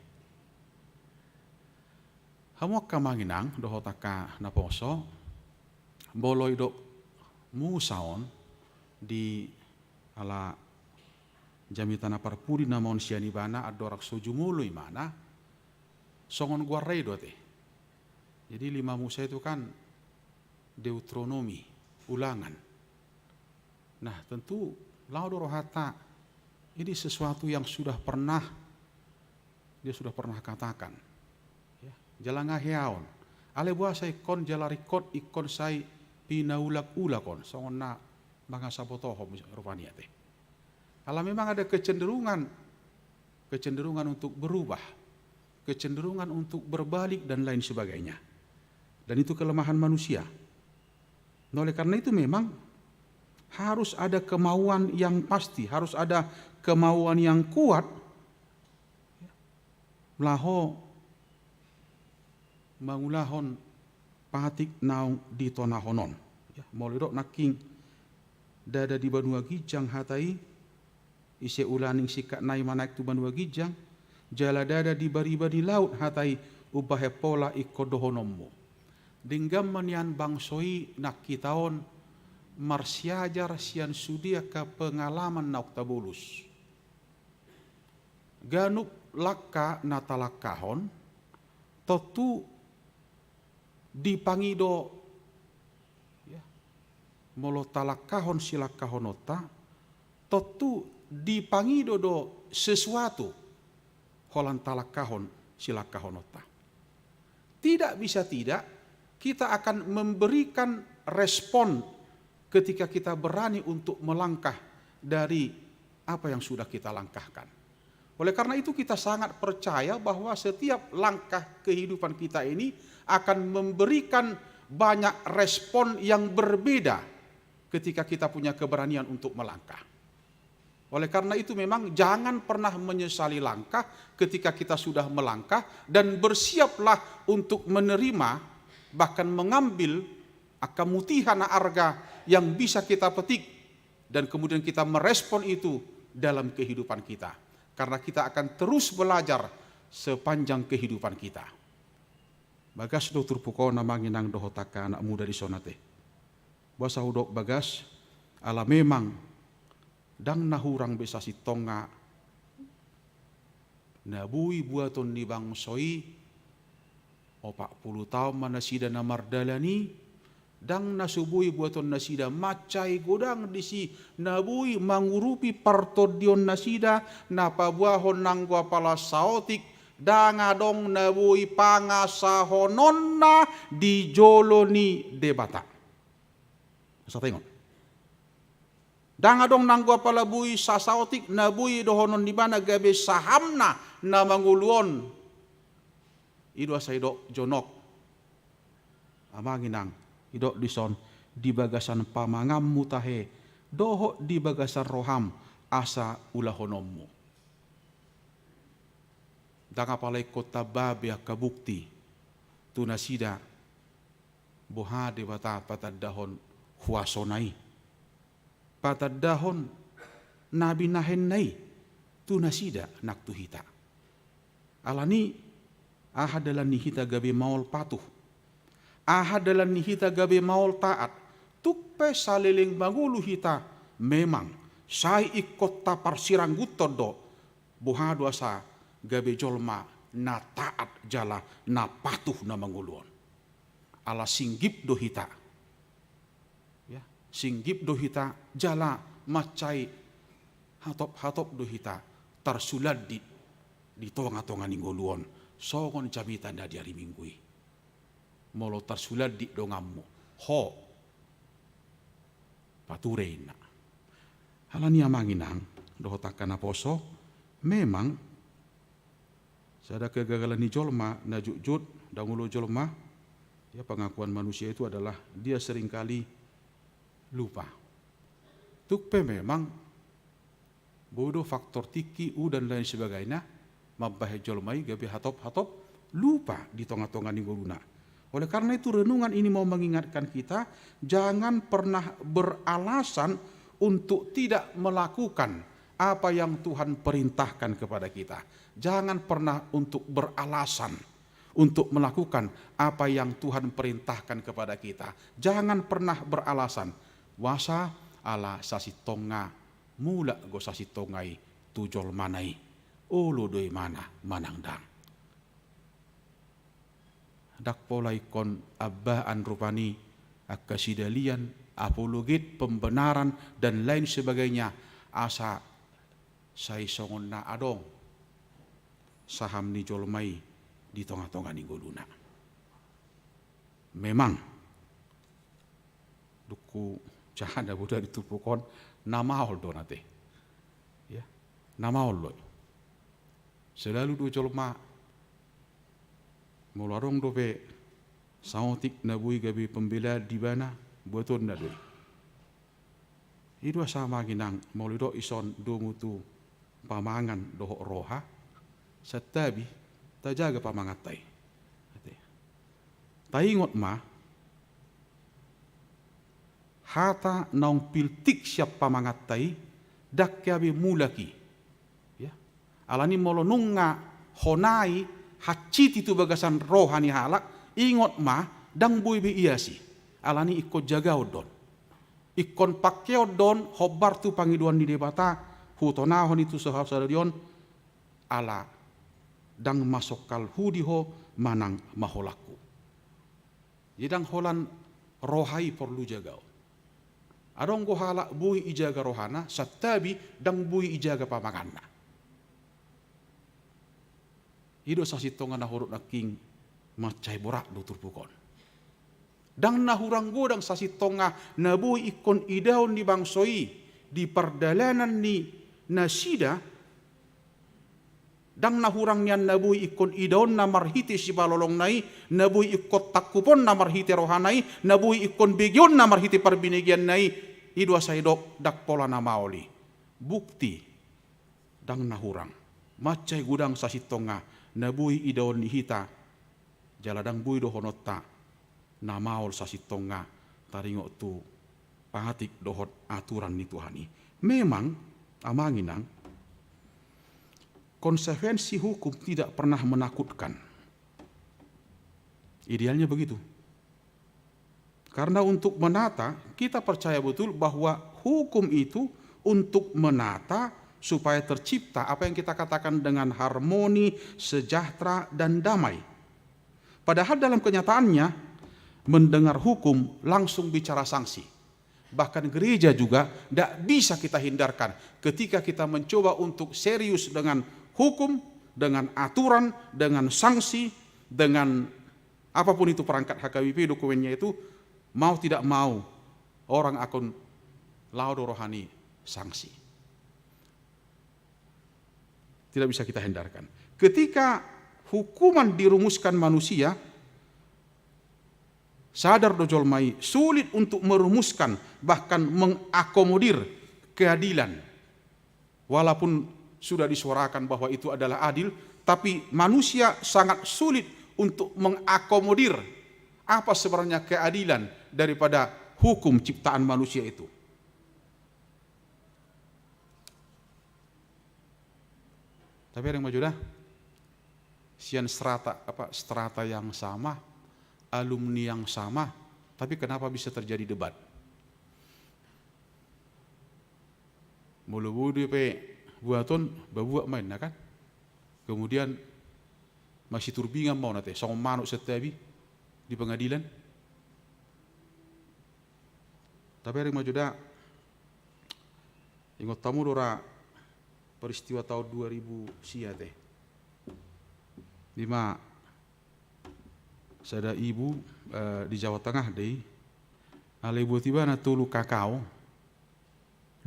Hamu angka amang inang dohot angka naposo, molo didok musa on di ala jamita na parpudi nama on sian ibana andorang so jumolo ibana, songon goarna i do ate. Jadi lima Musa itu kan Deuteronomi, Ulangan. Nah, tentu laho do rohanta, ini sesuatu yang sudah pernah, dia sudah pernah katakan. Ya, jala nga heaon. Alai boasa ingkon jala ringkot ingkon sai pinaulak-ulak on, songon na mangasabotohon rupani ate. Ala memang ada kecenderungan, kecenderungan untuk berubah, kecenderungan untuk berbalik dan lain sebagainya. Dan itu kelemahan manusia. Nah, oleh karena itu memang harus ada kemauan yang pasti, harus ada kemauan yang kuat laho mangulahon patik naung ditonahonon. Ya, molo didok nangkin ndada di banua ginjang hata i, ise ulaning singkat nai manaek tu banua ginjang, jala ndada di bariba ni laut hata i umbahen pola ingkon dohononmu. Denggan ma nian bangso i nang hita on marsiajar sian sude angka pengalaman naung tabolus. Ganup langka na talangkahon, tontu dipangido, ya, molo talangkahon silangkahononta, tontu dipangido do sesuatu holan talangkahon silangkahononta. Tidak bisa tidak, kita akan memberikan respon ketika kita berani untuk melangkah dari apa yang sudah kita langkahkan. Oleh karena itu, kita sangat percaya bahwa setiap langkah kehidupan kita ini akan memberikan banyak respon yang berbeda ketika kita punya keberanian untuk melangkah. Oleh karena itu, memang jangan pernah menyesali langkah ketika kita sudah melangkah, dan bersiaplah untuk menerima, bahkan mengambil angka mutiha na arga yang bisa kita petik, dan kemudian kita merespon itu dalam kehidupan kita. Karena kita akan terus belajar sepanjang kehidupan kita. Bagas do turpuk on, amang inang, dohot angka anak muda dison ate. Boasa hudok bagas? Ala memang ndang na hurang be sasintongna na boi buaton ni bangso i. Opat pulu taon ma nasida na mardalan i, ndang na so boi buaton nasida. Mansai godang disi na boi mangurupi partondion nasida, na paboahon nanggo apala saotik, ndang adong na boi pangasahononna di jolo ni Debata. Asa taingot. Ndang adong nanggo apala boi sasaotik na boi dohonon ni ibana gabe sahamna na mangolu on. I do asa didok jonok. Amang inang, didok dison, di bagasan pamanganmu tahe, dohot di bagasan roham asa ulahononmu. Ndang apala ingkon tamba be angka bukti tu nasida, boha Debata patandahon huasona i, patandahon na binahenna i tu nasida nang tu hita. Alani, aha dalan ni hita gabe maol patuh? Aha dalan ni hita gabe maol taat? Tung pe saleleng mangolu hita, memang sai ingkon taparsirangguthon do, boha do asa gabe jolma na taat jala na patuh na mangolu on. Ala singgip do hita. Ya, singgip do hita jala mansai hatop-hatop do hita tarsulandit di tonga-tonga ni ngolu on, songon jamita na di ari Minggu i. Molo tarsulandit donganmu, ho, pature inna. Alani, amang inang dohot angka naposo, memang sada kegagalan ni jolma na jotjot, ndang olo jolma, ya, pengakuan manusia itu adalah dia seringkali lupa. Tung pe memang boi do faktor tingki, udan, lain sebagainya, mambahen jolma i gabe hatop-hatop lupa di tonga-tonga ni ngoluna. Oleh karena itu, renungan ini mau mengingatkan kita, jangan pernah beralasan untuk tidak melakukan apa yang Tuhan perintahkan kepada kita. Jangan pernah untuk beralasan untuk melakukan apa yang Tuhan perintahkan kepada kita. Jangan pernah beralasan. Boasa? Ala sasintongna, mulak do sasintongna i tu jolmana i. Olo do imana manang ndang. Ndang pola ingkon ambaan rupani angka sidalian, apologet, pembenaran, dan lain sebagainya, asa sai songon na adong saham ni jolma i di tonga-tonga ni ngoluna. Memang, dung hujaha na bodari turpuk on, na maol do on ate. Ya, na maol do i. Selalu do jolma, molo adong dope saotik na boi gabe pembelaan di ibana, buatonna do i. I do asa, amang inang, molo didok dison domu tu pamangan dohot roha, santabi, tajaga pamanganta i. Taingot ma, Hata naung piltik sian pamanganta i, ndang gabe mulak i. Ya. Alani molo nunga hona i hansiti tu bagasan roha ni halak, ingot ma, ndang boi be iasi. Alani ingkon jagaon do on. Ingkon pangkeon do on, hombar tu pangidoan ni Debata, hutonahon i tu so-, sadari on, ala ndang masongkalhu di ho manang maholangku. Jadi ndang holan roha i porlu jagaon. Adong do halak boi ijaga rohana, santabi ndang boi ijaga pamanganna. I do sasintongna na hurang nangkin, mansai borat do turpuk on. Ndang na hurang godang sasintongna na boi ingkon idaon ni bangso i di pardalanan ni nasida, ndang na hurang nian na boi ingkon idaonna marhite sipalolongna i, na boi ingkon tangkuponna marhite rohana i, na boi ingkon begeonna marhite parbinegeanna i, i do asa didok ndang pola na maol i. Bukti, ndang na hurang. Mansai godang sasintongna na boi idaon ni hita, jala ndang boi dohononta na maol sasintongna taringot tu patik dohot aturan ni Tuhan i. Memang, amang inang, konsekuensi hukum tidak pernah menakutkan. Idealnya begitu. Karena untuk menata, kita percaya betul bahwa hukum itu untuk menata supaya tercipta apa yang kita katakan dengan harmoni, sejahtera, dan damai. Padahal dalam kenyataannya, mendengar hukum langsung bicara sanksi. Bahkan gereja juga ndak bisa kita hindarkan. Ketika kita mencoba untuk serius dengan hukum, dengan aturan, dengan sanksi, dengan apapun itu perangkat H K B P dokumennya itu, mau tidak mau, orang akan laho do rohana sanksi. Tidak bisa kita hindarkan. Ketika hukuman dirumuskan manusia, sadar do jolma i sulit untuk merumuskan, bahkan mengakomodir keadilan. Walaupun sudah disuarakan bahwa itu adalah adil, tapi manusia sangat sulit untuk mengakomodir apa sebenarnya keadilan daripada hukum ciptaan manusia itu. Tapi adong ma jo da, sian strata, apa, strata yang sama, alumni yang sama, tapi kenapa bisa terjadi debat? Molo boi dope buat on, babuat ma inna kan. Kemudian masiturbingan ma on ate, songon manuk santabi di pengadilan. Tapi adong ma jo da, ingot hamu do ra peristiwa tahun dua ribu sia ate. Di ma sada ibu, eh, di Jawa Tengah do i, alai buat ibana tolu kakao,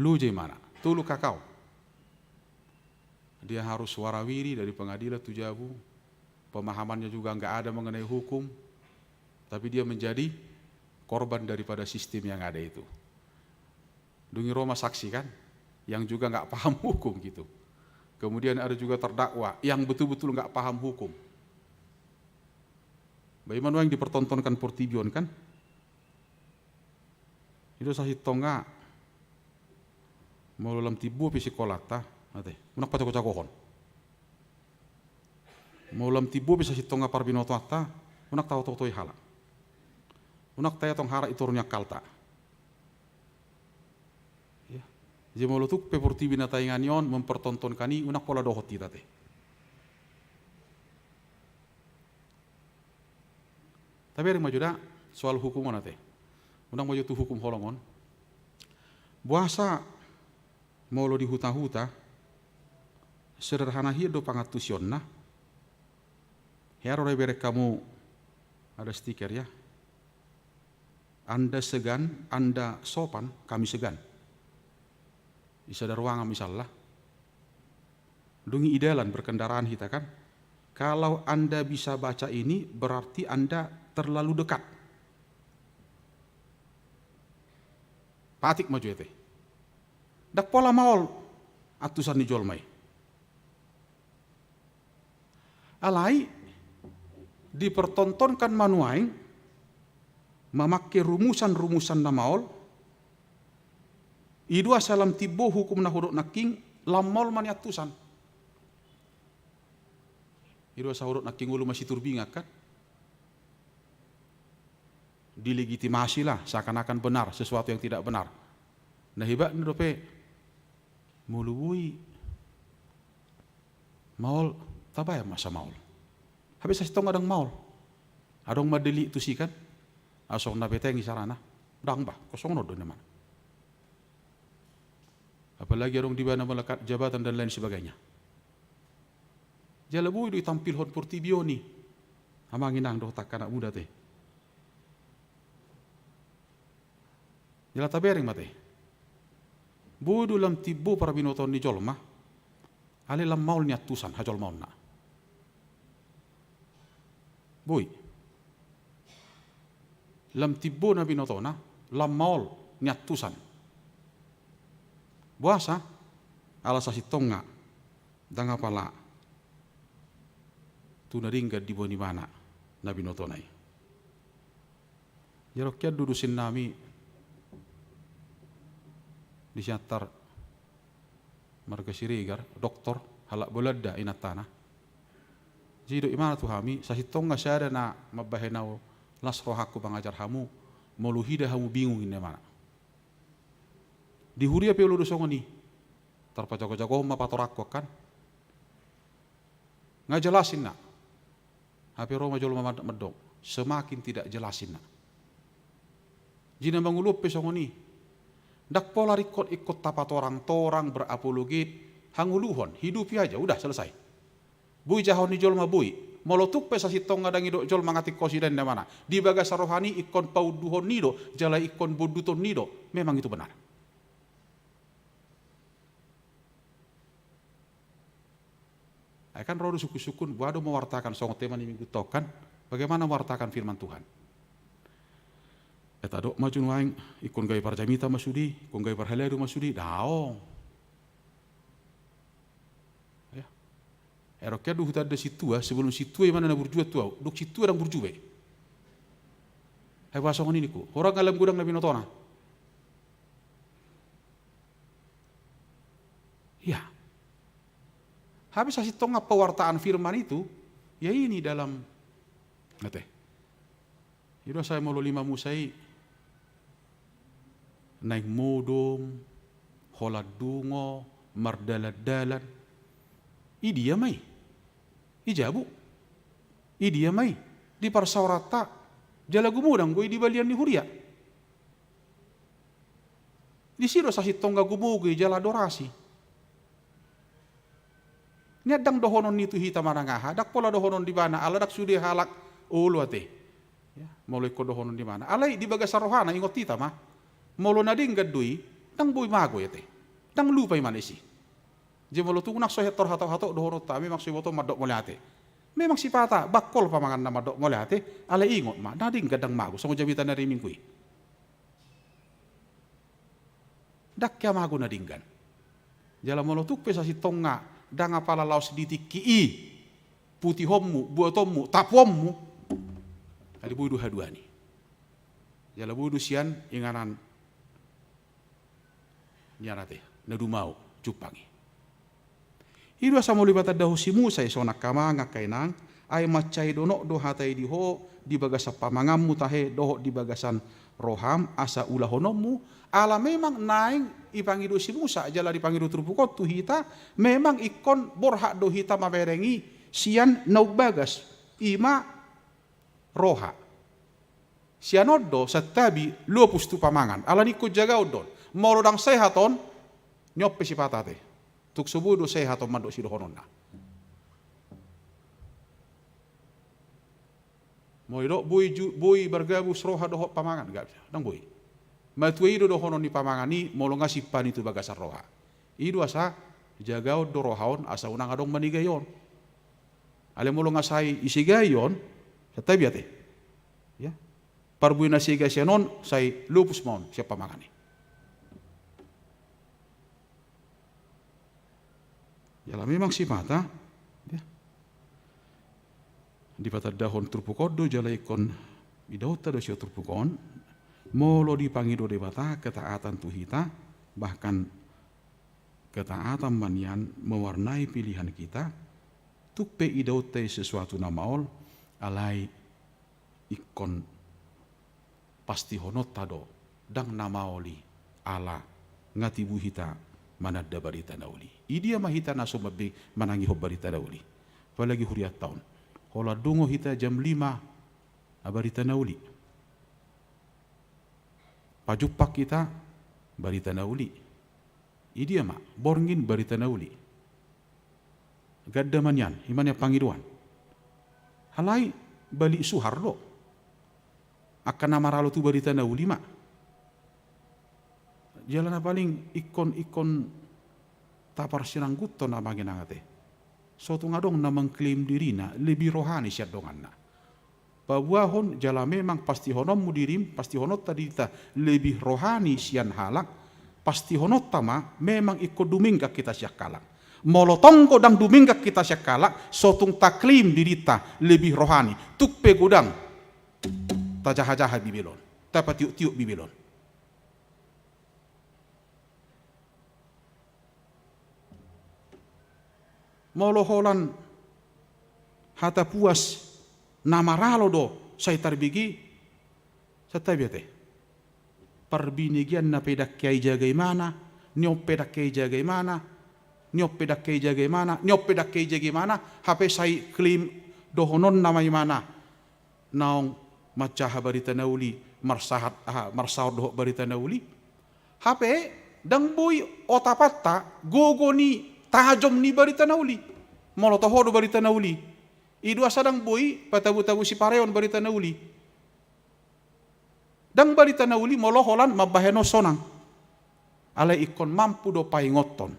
loja imana, tolu kakao. Dia harus warawiri dari pengadilan tu jabu. Pemahamannya juga nggak ada mengenai hukum, tapi dia menjadi korban daripada sistem yang ada itu. Dung i ro ma saksi kan, yang juga nggak paham hukum gitu. Kemudian ada juga terdakwa yang betul-betul nggak paham hukum. Bagaimana yang dipertontonkan portibi on kan? I do sasintongna, molo lam timbo pe sikolanta, ate, unang pajago-jagohon. Molo lam timbo pe sasintongna parbinotoanta, unang taoto-otoi halak. Unang taetong halak i toru ni angkalta. Ya. Jadi molo tung pe portibi na taingan i on mempertontonkan i, unang pola dohot hita ate. Tapi adong ma jo da soal hukum on ate. Unang ma jo tu hukum holong on. Boasa molo di huta-huta, sederhana hian do pangantusionna. Hea ro da ibereng hamu ada stiker ya. Anda segan, Anda sopan, kami segan. Di sada ruangan misalna. Dung i di dalan berkendaraan hita kan. Kalau Anda bisa baca ini, berarti Anda terlalu dekat. Patik ma jo ate. Ndang pola maol antusan ni jolma i. Alai dipertontonkan ma nuaeng mamangke rumusan-rumusan na maol, I do asa lam timbo hukum na hudok nangkin, lam maol ma niantusan. I do asa hudok nangkin olo masiturbingan kan. Dilegitimasi lah, seakan-akan benar sesuatu yang tidak benar. Na hebatna dope, molo boi maol, tabaen ma asa maol. Hape sasintongna ndang maol. Adong ma delik tusi kan. Asa na beteng isarana. Ndang bah, kosongon on do inna imana. Apalagi adong di bana melekat jabatan dan lain sebagainya. Jala boi do itampilhon portibi on i. Amang inang dohot angka anak muda te. Jala tabereng ma te. Boi do lam timbo parbinotoan ni jolma. Alai lam maol niantusan hajolmaonna. Boi. Lam timbo na binotona, lam maol niantusan. Boasa? Ala sasintongna, ndang apala tu na denggan diboan ibana na binotona i. Jala on hian do dosen nami di Siantar marga Siregar, doktor, halak Belanda inantana. Jadi didok imana tu hami, sasintongna sada na mambahen ahu las rohangku mangajar hamu, molo huida hamu bingung inna imana. Di huria pe olo do songon i. Tarpajago-jagohon ma patorangkon kan. Nga jelas inna. Hape ro ma jolma mandok, semakin tidak jelas inna. Jadi na mangolu pe songon i. Ndang pola ringkot ingkon tapatorang-torang, berapologet, hangoluhon, hidupi aja, udah selesai. Boi jahaon ni jolma boi. Molo tung pe sasintongna ndang didok jolma nga tingkos i, da inna imana. Di bagasan rohana i ingkon paunduhon ni do, jala ingkon bonduton ni do. Memang itu benar. Ai kan ro do sungkun-sungkun, boha do mewartakan songon tema ni minggu on kan, bagaimana mewartakan firman Tuhan. Ai tadok ma jo nuaeng, ingkon gabe parjamita ma sude, ingkon gabe parhalado ma sude, daong. Ya. Ai on hian do hutanda sintua, sebelum sintua imana na burju tu ahu, dung sintua ndang burju be. Ai boha songon i ningku, hurang nga lam godang na binotona. Ya. Hape sasintongna pewartaan firman itu, ya ini dalam, ate. I do asa molo lima Musa i, naeng modom, holan dungo, mardalan-dalan. Idia ma i? I jabu. Idia ma i? Di parsaoranta, jala gumodang do i di balian ni huria. Disi do sasintongna gumoge jala adorasi. Nian ndang dohonon ni tu hita manang aha, ndang pola dohonon di ibana, ala ndang sude halak olo ate. Ya, molo ingkon dohonon di ibana. Alai di bagasan rohana ingot hita ma. Molo na denggan do i, ndang boi mago i ate. Ndang lupa imana disi. Jadi molo tung nang so hetor hatop-hatop dohononta, memang so iboto mandok mauliate. Memang sipata, bangkol pamanganna mandok mauliate, alai ingot ma, na denggan ndang mago, songon jamita na di minggu i. Ndang hea mago na denggan. Jala molo tung pe sasintongna, ndang apala laos di tingki i, putihonmu, buatonmu, tapuonmu. Alai boi do haduan i. Jala boi do sian inganan ni ate, na dumao, jumpang i. I do asa molo dibatandahon si Musa i songon angka amang angka inang, ai mansai donok do hata i di ho, di bagasan pamanganmu tahe, dohot di bagasan roham, asa ulahononmu, ala memang naeng dipangido si Musa, jala dipangido turpuk on tu hita, memang ingkon borhat do hita mamereng i, sian na umbagas, i ma roha. Sian on do santabi lopus tu pamangan. Alani ingkon jagaon do on. Molo ndang sehat on, nion pe sipata ate. Tung so boi do sehat on mandok sidohononna. Molo didok boi ju-, boi margabus roha dohot pamangan, nggak bisa. Ndang boi. Matua i do dohonon ni pamangan i, molo nga simpani tu bagasan roha. I do asa jagaon do roha on, asa unang adong manigaion. Alai molo nga sai isegai on, santabi ate. Ya. Parbue na segai sian on, sai lopus ma on, sian pamangan i. Jala memang sipata, ya. Dipatandahon turpuk on do, jala ingkon idaonta do sian turpuk on, molo dipangido Debata ketaatan tu hita, Bahkan ketaatan ma nian mewarnai pilihan kita, tung pe idaonta i sesuatu na maol, alai ingkon pastihononta do, ndang na maol i, ala nga tibu hita mananda barita na uli. Idia ma hita na so mambe-, manangihon barita na uli. Apalagi hurianta on. Holan dungo hita jam lima, ah, barita na uli. Pajumpang hita, barita na uli. Idia ma, borngin, barita na uli. Ganda ma nian, i ma nian pangidoan. Alai balik suhar do. Angka na maralo tu barita na uli ma. Jala na paling ingkon, ingkon taparsinanggunhon amang inang ate. So tung adong na mengklaim dirina lebih rohani sian donganna. Paboahon jala memang pastihononmu dirim, pastihononta dirita lebih rohani sian halak, pastihononta ma memang ingkon dumenggan hita sian halak. Molo tong godang dumenggan hita sian halak, so tung taklaim dirita lebih rohani, tung pe godang tajahajaha Bibel on, tapatiuktiuk Bibel on. Molo holan hata puas na maralo do sai tarbege, santabi ate. Parbinegeanna pe ndang hea ijaga imana, ni on pe ndang hea ijaga imana, ni on pe ndang hea ijaga imana, ni on pe ndang hea ijaga imana, hape sai klaim dohononna ma imana. Naung manjaha barita na uli, marsahat, aha, marsaor dohot barita na uli. Hape, ndang boi otapanta gogo ni tajom ni barita na uli. Molo toho do barita na uli, i do asa ndang boi patabutabu sipareon barita na uli. Ndang barita na uli molo holan mambahen on sonang. Alai ingkon mampu do paingothon.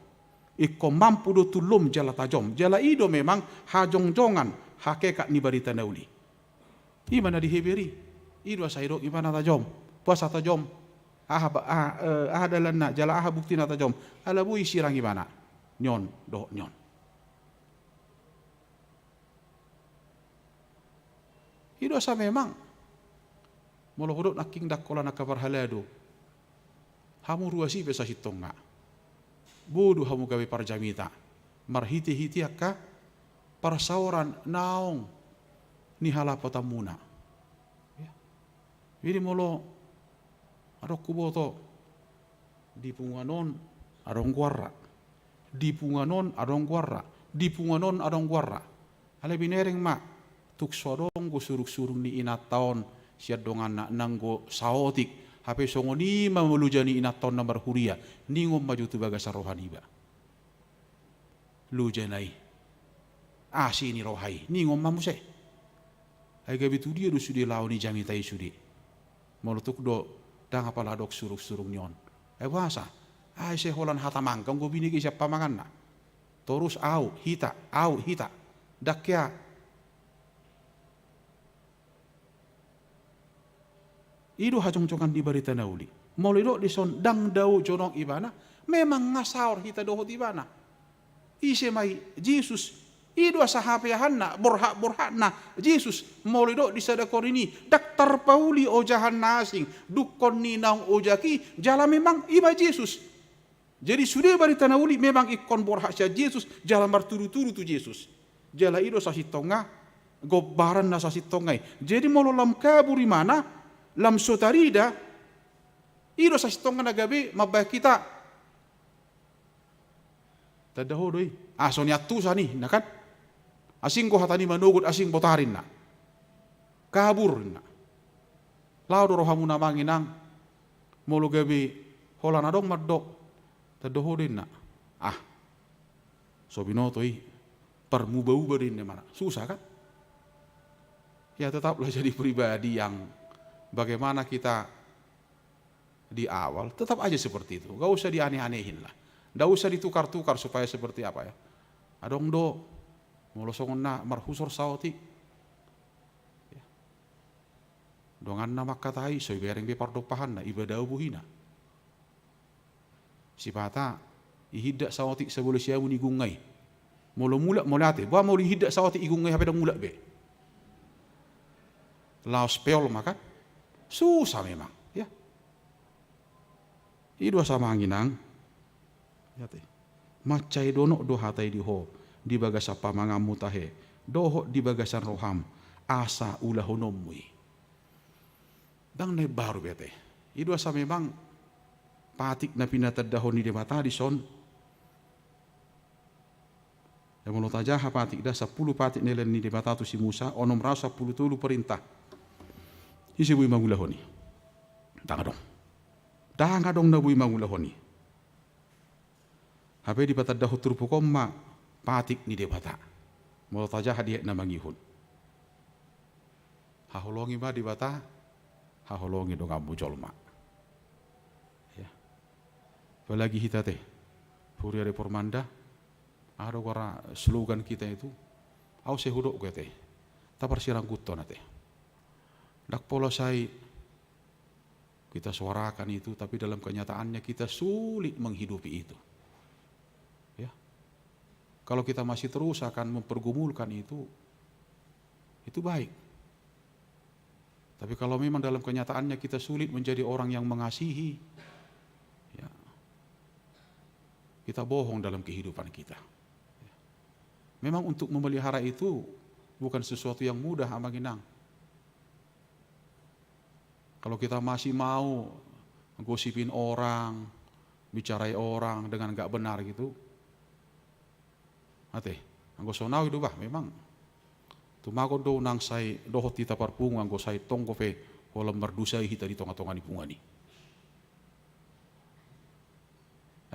Ingkon mampu do tullom jala tajom. Jala i do memang hajongjongan hakekat ni barita na uli. I ma na di Heber i. I do asa didok ibana tajom. Puasa tajom. Aha ba-, aha, eh, aha dalanna, jala aha buktina tajom. Ala boi sirang ibana. Ni on, dohot ni on. I do asa memang. Molo hudok nangkin ndang holan angka parhalado. Hamu ruas i pe sasintongna. Boi do hamu gabe parjamita. Marhitehite angka parsaoran naung nihalapotanmuna. Ya. Jadi molo adong huboto di punguan on adong goarna. Di punguan on adong goarna. Di punguan on adong goarna. Alai binereng ma, tung so adong do surungsurung ni inanta on sian donganna nanggo saotik. Hape songon i ma loja ni inanta on na marhuria. Ningon ma jo tu bagasan roha niba. Lojana i. Asi ni roha i. Ningon ma muse. Ai gabe tudia do sude laho ni jamita i sude. Molo tung do ndang apala adong surungsurung ni on. Ai boasa? Ai sai holan hata manggang do binege sian pamanganna. Torus au, hita, au, hita. Ndang hea. I do hajongjongan ni barita na uli. Molo didok dison ndang dao jonok ibana, memang nga saor hita dohot ibana. Ise ma i? Jesus. I do asa hapeahanna, borhatborhatna Jesus. Molo didok di sada Korint i, ndang tarpauli ojahan na asing, dungkon ni naung ojak i, jala memang i ma Jesus. Jadi sude barita na uli memang ingkon borhat sian Jesus, jala martudutudu tu Jesus. Jala i do sasintongna, gombaran na sasintongna i. Jadi molo lam kabur ibana, lam so tarida, i do sasintongna na gabe mambahen hita. Tanda ho do i. Ah, so niantusan i, na kan? Asing do hata ni manogot, asing botari na. Kabur na. Laho do rohamuna amang inang. Molo gabe holan adong mandok. Tanda ho do inna. Ah. So binoto i. Parmubauba do inna mana. Susah kan? Ya, tetaplah jadi pribadi yang bagaimana kita di awal, tetap aja seperti itu. Gak usah dianeh-anehin lah. Gak usah ditukar-tukar supaya seperti apa ya. Adong do, molo songon na marhusor saotik. Ya. Donganna mangkatai, so ibereng be pardompahanna, iba dao buhina. Sipata, ihindak saotik sabolo siamun igunga i. Molo mulak, molo ate. Boha molo ihindak saotik igunga i hape dang mulak be. Laos peol ma kan. Susah memang, ya. I do asa amang inang. Ia te. Mansai donok do hata i di ho, di bagasan pamanganmu tahe, dohot di bagasan roham, asa ulahononmu i. Ndang na imbaru be ate. I do asa memang patik na pinatandahon ni Debata dison. Ia molo tajaha patik da, sampulu patik na lehon ni Debata tu si Musa, onom ratus sampulu tolu perintah. Ise boi mangulahon i? Ndang adong. Ndang adong na boi mangulahon i. Hape dipatandahon turpuk on ma patik ni Debata. Molo tajaha di ayat na mangihut. Haholongi ma Debata, haholongi donganmu jolma. Ya. Apalagi hita te, Huria Reformanda, aha do goar slogan kita itu, au sai hudok gue te, taparsirangkuthon ate. Ndang pola sai kita suarakan itu, tapi dalam kenyataannya kita sulit menghidupi itu. Ya. Kalau kita masih terus akan mempergumulkan itu, itu baik. Tapi kalau memang dalam kenyataannya kita sulit menjadi orang yang mengasihi, ya, kita bohong dalam kehidupan kita. Ya. Memang untuk memelihara itu bukan sesuatu yang mudah, Amang Inang. Kalau kita masih mau gosipin orang, bicarai orang dengan nggak benar gitu, ate, anggo songon au i do bah, memang tumagon do unang sai dohot hita parpungu, anggo sai tong dope holan mardusai hita di tonga-tonga ni punguan i.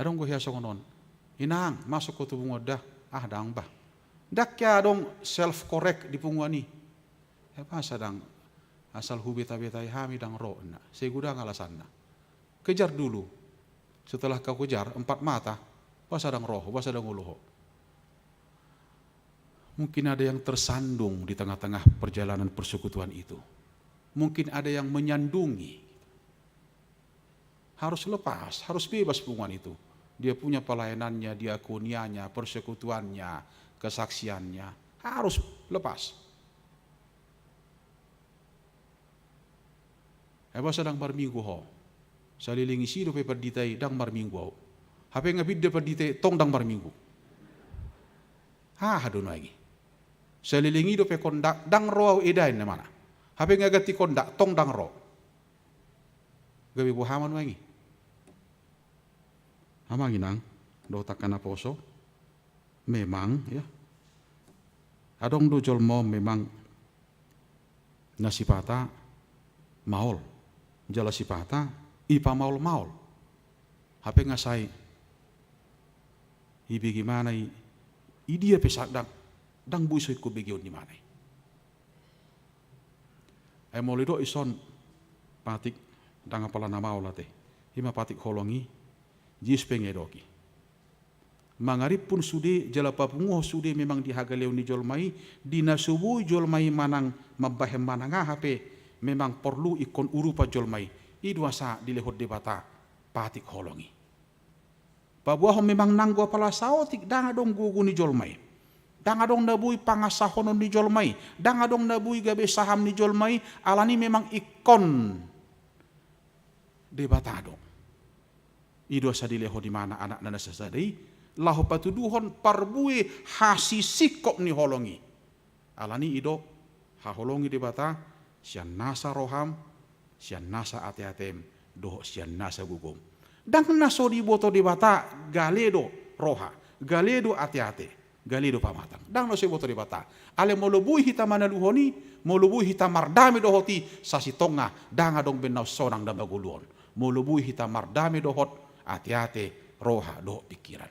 Adong do hea songon on. Inang, masuk ho tu punguan da. Ah, ndang bah. Ndang hea adong self correct di punguan i. Ia boasa ndang, asal hubeta-betai hami ndang ro, ninna. Sai godang alasanna. Kejar dulu. Setelah kau kejar empat mata, boasa ndang ro ho, boasa ndang olo ho. Mungkin ada yang tersandung di tengah-tengah perjalanan persekutuan itu. Mungkin ada yang menyandungi. Harus lepas, harus bebas punguan itu. Dia punya pelayanannya, diakonianya, persekutuannya, kesaksiannya. Harus lepas. Ia boasa ndang marminggu ho? Saleleng ise dope pandita i ndang marminggu au. Hape nga pinda pandita i tong ndang marminggu. Aha do nuaeng i? Saleleng i dope kondak ndang ro au eda, ninna imana. Hape nga ganti kondak tong ndang ro. Gabe boha ma nuaeng i? Amang Inang, dohot angka naposo, memang, ya. Adong do jolma on memang na sipata maol, jala sipata ipamaol-maol. Hape nga sai ibege imana i, i dia pe sadang, ndang boi so ingkon begeon ni imana i. Ai molo didok dison patik ndang apala na maol ate, i ma patik holong i, Jesus pe nga didok i. Mangarimphon sude jala papunguhon sude memang di hagaleon ni jolma i, di na so boi jolma i manang mambahen manang aha pe memang porlu ingkon urupan jolma i. I do asa dilehon Debata patik holong i. Paboahon memang nanggo apala saotik ndang adong gogo ni jolma i. Ndang adong na boi pangansahonon ni jolma i. Ndang adong na boi gabe saham ni jolma i, alani memang ingkon Debata do. I do asa dilehon imana Anakna na sasada i, laho patuduhon parbue hasisingkop ni holong i. Alani i do, haholongi Debata sian nasa roham, sian nasa ateatem, dohot sian nasa gogom. Ndang na so diboto Debata gale do roha, gale do ateate, gale do pamatang. Ndang na so diboto Debata. Alai molo boi hita manaluhon i, molo boi hita mardame dohot i, sasintongna ndang adong be na sonang na magoluhon. Molo boi hita mardame dohot ateate, roha dohot pingkiran.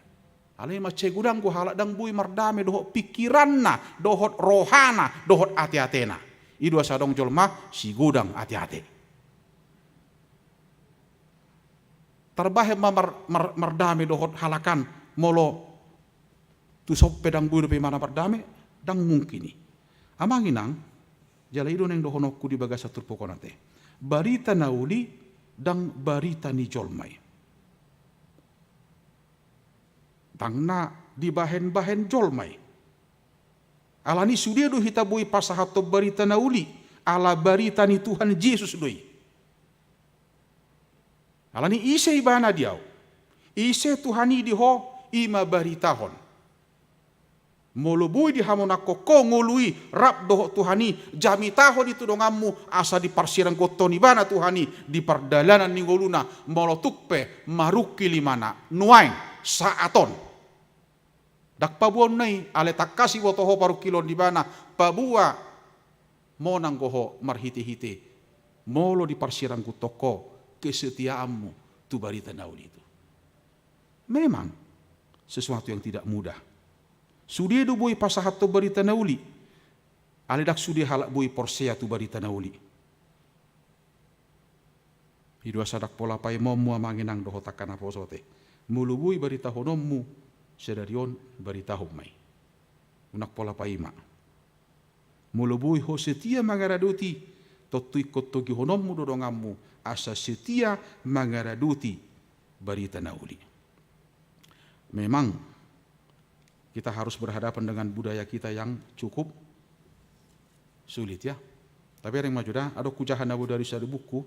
Alai mansai godang do halak ndang boi mardame dohot pingkiranna, dohot rohana, dohot ateatena. I do asa adong jolma sigodang ateate. Tarbahen ma mar-, mar-, mardame dohot halak an molo tu son pe ndang boi dope imana mardame, ndang mungkin i. Amang Inang, jala i do naeng dohononku di bagasan turpuk on ate. Barita na uli ndang barita ni jolma i. Ndang na dibahen-bahen jolma i. Alani sude do hita boi pasahathon barita na uli, ala barita ni Tuhan Jesus do i. Alani ise ibana di ahu? Ise Tuhan i di ho, i ma baritahon. Molo boi dihamonangkon ho ngolu i rap dohot Tuhan i, jamitahon i tu donganmu, asa diparsirangkuthon ibana Tuhan i di pardalanan ni ngoluna, molo tung pe marungkil imana nuaeng, saat on. Ndang paboaonna i, alai tangkas iboto ho parungkilon ni ibana, paboa monang do ho marhitehite molo diparsirangkuthon ho kesetiaanmu tu barita na uli i. Memang sesuatu yang tidak mudah. Sude do boi pasahathon barita na uli, alai ndang sude halak boi porsea tu barita na uli. I do asa ndang pola paimaonmu amang inang dohot angka naposo ate. Molo boi baritahononmu sadari on, baritahon ma i. Unang pola paima. Molo boi ho setia mangaradoti, tontu ingkon togihononmu do donganmu asa setia mangaradoti barita na uli. Memang kita harus berhadapan dengan budaya kita yang cukup sulit, ya. Tabereng ma jo da, adong hujaha na bodari sada buku.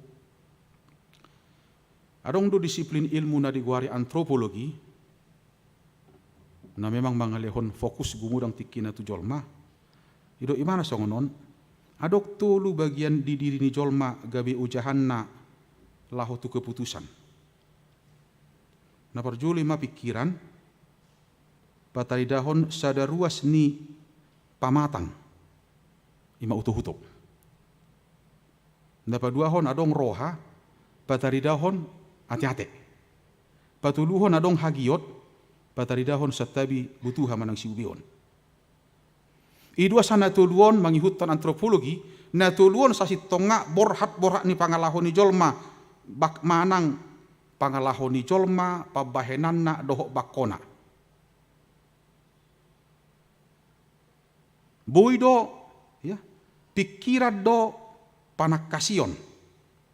Adong do disiplin ilmu na digoari antropologi, na memang mangalehon fokus gumodang tingkina tu jolma. Didok ibana songon on, adong tolu bagian di diri ni jolma gabe ojahanna laho tu keputusan. Na parjolo i ma pingkiran, pataridahon sada ruas ni pamatang, i ma utokutok. Na paduahon adong roha, pataridahon ateate. Patoluhon adong hagiot, pataridahon santabi butuha manang siubeon. I do asa na tolu on mangihuthon antropologi, na tolu on sasintongna borhat-borhat ni pangalaho ni jolma, bak-, manang pangalaho ni jolma, pambahenanna dohot bangkona. Boi do, ya, pingkiran do panangkasion,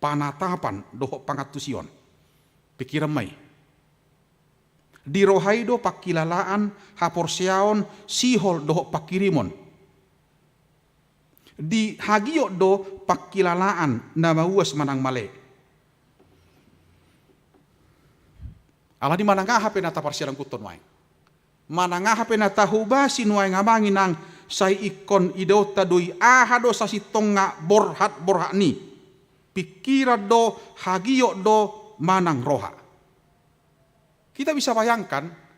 panatapan dohot pangantusion. Pingkiran ma i. Di roha i do pangkilalaan, haporseaon, sihol dohot pangkirimon. Di hagiot do pangkilalaan na mauas manang male. Alani manang aha pe na taparsirangkuthon nuaeng, manang aha pe na tahobasi nuaeng amang inang, sai ingkon idaonta do i aha do sasintongna borhat-borhat ni. Pingkiran do, hagiot do, manang roha. Kita bisa bayangkan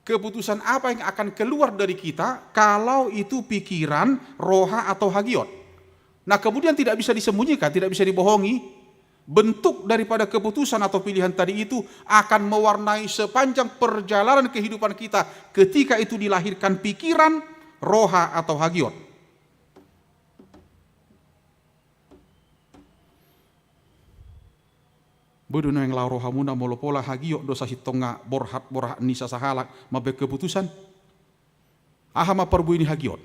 keputusan apa yang akan keluar dari kita kalau itu pikiran, roha, atau hagiot. Nah, kemudian tidak bisa disembunyikan, tidak bisa dibohongi. Bentuk daripada keputusan atau pilihan tadi itu akan mewarnai sepanjang perjalanan kehidupan kita ketika itu dilahirkan pikiran, roha, atau hagiot. Boi do nuaeng laho rohamuna molo pola hagiot do sasintongna borhat-borhat ni sasahalak mambaen keputusan? Aha ma parbue ni hagiot?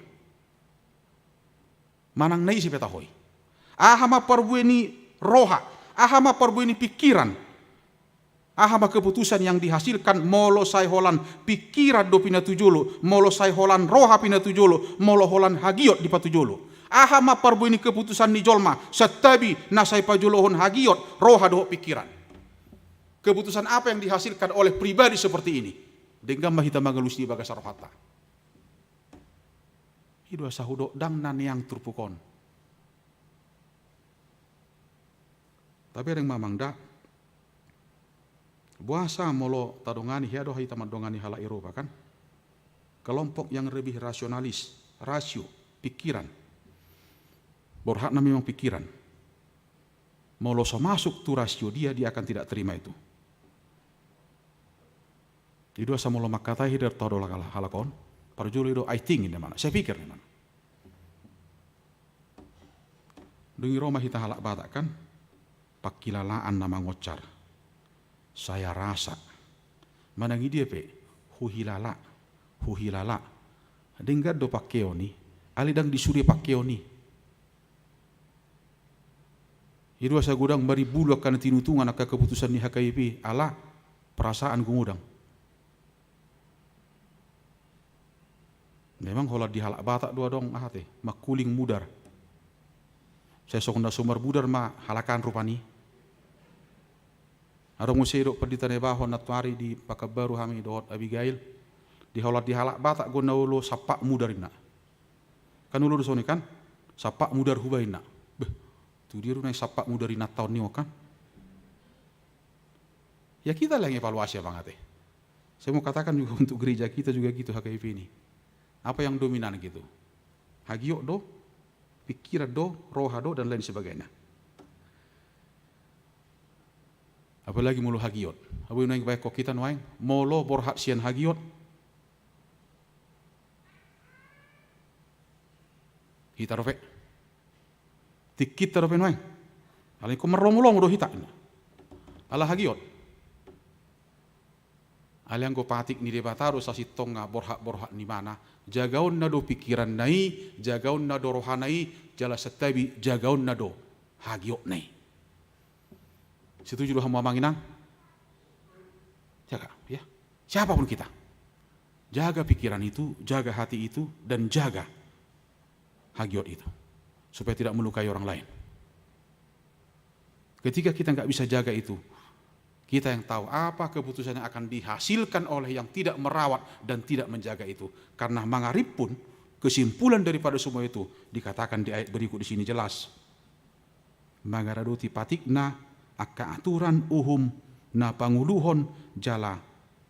Manang na ise pe taho i. Aha ma parbue ni roha? Aha ma parbue ni pingkiran? Aha ma keputusan yang dihasilkan molo sai holan pingkiran do pinatujolo, molo sai holan roha pinatujolo, molo holan hagiot dipatujolo? Aha ma parbue ni keputusan ni jolma, santabi na sai pajolohon hagiot, roha dohot pingkiran? Keputusan apa yang dihasilkan oleh pribadi seperti ini? Denggan ma hita mangalusi di bagasan rohanta. I do asa hudok ndang na neang turpuk on. Tabereng ma amang da. Boasa molo tadongani, hea do hita mandongani halak Eropa kan? Kelompok yang lebih rasionalis, rasio, pikiran. Borhatna memang pikiran. Molo so masuk tu rasio dia, dia akan tidak terima itu. I do asa molo mangkatai, hea do taho do halak on. Parjolo i do, "I think," ninna ibana. "Saya pikir," ninna ibana. Dung i ro ma hita halak Batak kan, pangkilalaan na mangoncar. Saya rasa. Manang i dia pe, huhilala, huhilala. Denggan do pangkeon i, alai ndang di sude pangkeon i. I do asa godang marimbulu angka na tinutungan angka keputusan ni H K B P ala perasaan gumodang. Memang holan di halak Batak do adong aha te, mangkuling mudar. Sai songon na so marmudar ma halak an rupani. Adong muse didok pandita na iba on, nantoari di Pakanbaru hami dohot Abigail, di holan di halak Batak do na olo sampak mudar inna. Kan olo do songon i kan? Sampak mudar huba inna. Beh, tu dia do naeng sampak mudar inna taon ni on kan? Ya kita lah yang evaluasi, Amang, ate. Saya mau katakan juga untuk gereja kita juga gitu, H K I P ini. Apa yang dominan gitu? Hagiot do, pikiran do, roha do, dan lain sebagainya. Apalagi molo hagiot. Abu nuaeng baen ho hita nuaeng, molo borhat sian hagiot, hita dope. Tingkinta dope nuaeng. Alai ingkon marlomo-lomo do hita. Ala hagiot. Alai anggo patik ni Debata do sasintongna borhat-borhat ni ibana. Jagaonna do pikiranna i, jagaonna do rohana i, jala santabi jagaonna do hagiotna i. Setuju do hamu, Amang Inang? Jaga, ya. Siapapun kita, jaga pikiran itu, jaga hati itu, dan jaga hagiot itu, supaya tidak melukai orang lain. Ketika kita nggak bisa jaga itu, kita yang tahu apa keputusan yang akan dihasilkan oleh yang tidak merawat dan tidak menjaga itu. Karena mangarip pun, kesimpulan daripada semua itu dikatakan di ayat berikut di sini jelas. Mangaradoti patikna angka aturan, uhum na panguluhon jala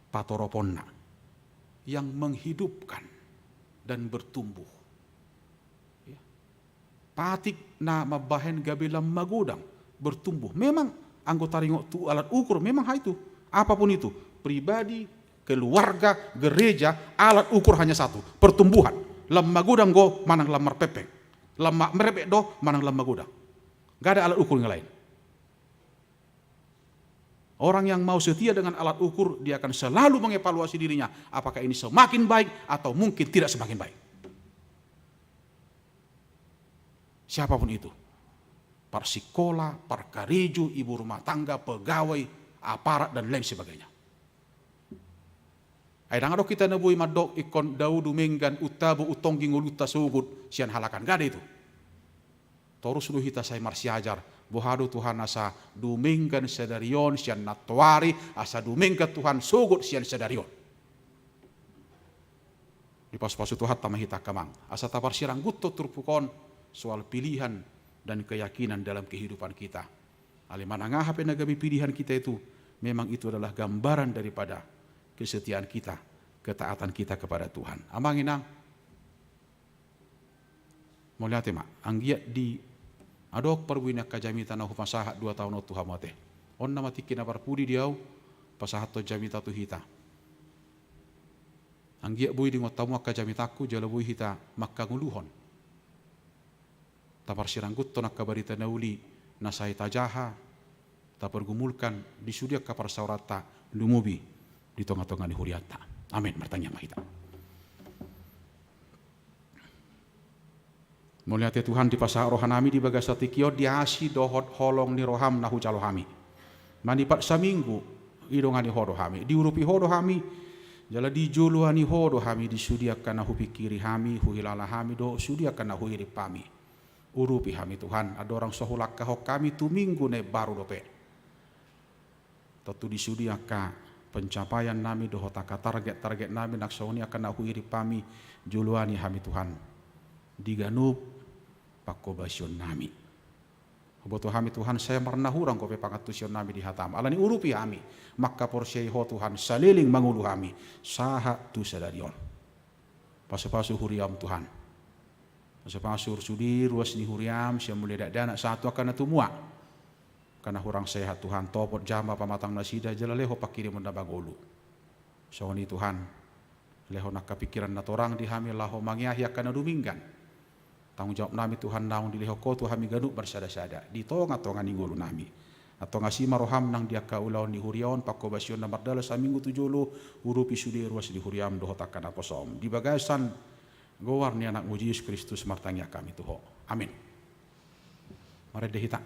patoroponna yang menghidupkan dan bertumbuh. Ya. Patik na mambahen gabe lam magodang, bertumbuh. Memang anggo taringot tu alat ukur, memang ha itu. Apapun itu, pribadi, keluarga, gereja, alat ukur hanya satu, pertumbuhan. Lam magodang do manang lam marpengpeng. Lam ma-, marpengpeng do manang lam magodang. Nggak ada alat ukur yang lain. Orang yang mau setia dengan alat ukur, dia akan selalu mengevaluasi dirinya, apakah ini semakin baik atau mungkin tidak semakin baik. Siapapun itu, parsikola, parkarejo, ibu rumah tangga, pegawai, aparat, dan lain sebagainya. Ai ndang adong hita na boi mandok ingkon dao dumenggan, untabo, untonggi ngolunta sogot sian halakan. Nggak ada itu. Torus do hita sai marsiajar, boha do Tuhan asa dumenggan sadari on sian nantoari, asa dumenggan Tuhan sogot sian sadari on. Dipasupasu Tuhanta ma hita angka amang, asa taparsirangguthon turpuk on soal pilihan dan keyakinan dalam kehidupan kita. Alai manang aha pe na gabe pilihan kita itu, memang itu adalah gambaran daripada kesetiaan kita, ketaatan kita kepada Tuhan. Amang Inang, mauliate ma, anggiat di adong parbue ni angka jamita na hupasahat dua taon on tu hamu ate. On nama tingki na parpudi di ahu pasahathon jamita tu hita. Anggiat boi diingot hamu angka jamitangku, jala boi hita mangkangoluhon. Taparsirangguthon angka barita na uli na sai tajaha, tapargumulkan di sude angka parsaoranta, lumobi di tonga-tonga ni hurianta. Amen. Martangiang ma hita. Mauliate Tuhan, dipasahat rohanami di bagasan tingki on di asi dohot holong ni roham na hujalo hami. Manipat saminggu, didongani Ho do hami, diurupi Ho do hami, jala dijoloani Ho do hami di sude angka na hupingkiri hami, huhilala hami, dohot sude angka na huhirim hami. Urupi hami Tuhan, andorang so hulangkahon hami tu minggu na imbaru dope. Tontu di sude angka pencapaiannami dohot angka target-targetnami, nang songon i angka na huhirim hami, joloani hami Tuhan di ganup pangkobasionnami. Huboto hami Tuhan, sai marna hurang dope pangantusionnami di hatam. Alani urupi hami, mangkaporseai Ho Tuhan, saleleng mangolu hami sahat tu sadari on. Pasupasu huriam Tuhan. Pasupasu sude ruas ni huriam, sian mulai dakdanak sahat tu angka na tumua. Angka na hurang sehat Tuhan, topot jama pamatang nasida, jala lehon pangkirimon na mangolu. Songon i Tuhan, lehon angka pingkiran na torang di hami laho mangeahi angka na dumenggan. Tanggung jawabnami Tuhan naung dilehon Ho tu hami ganup marsada-sada di tonga-tonga ni ngolunami. Antong asi ma roham nang di angka ulaon ni huria on, pangkobasion na mardalan saminggu tu jolo, urupi sude ruas ni huriam dohot angka naposom. Di bagasan goar ni Anakmu Jesus Kristus martangiang hami tu Ho. Amin. Marende hita.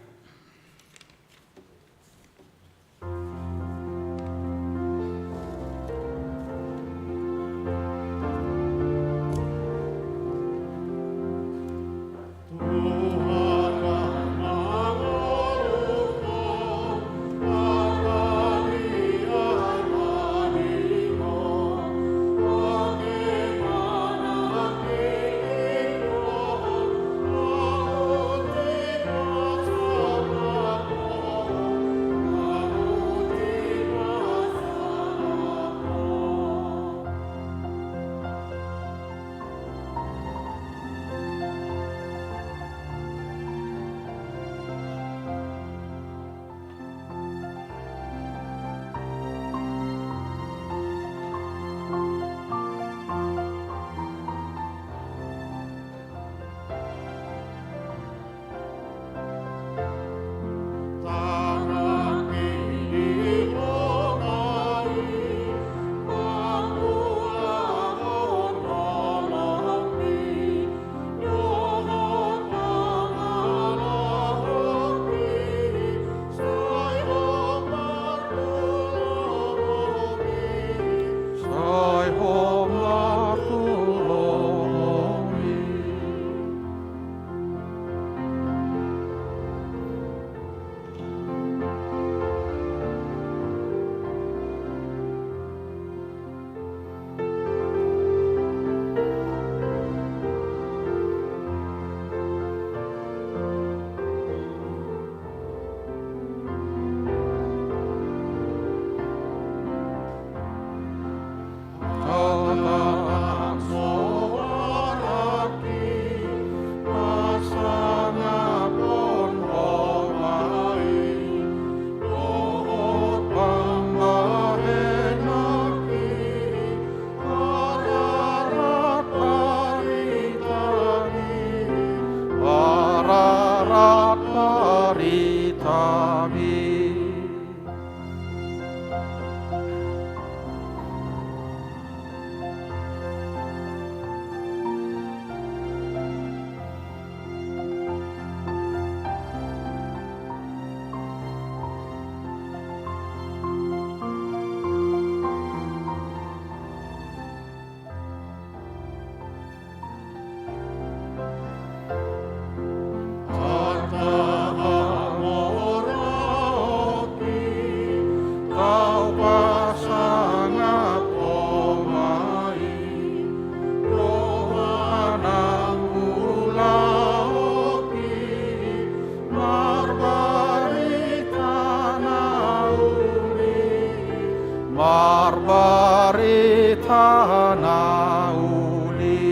na uli.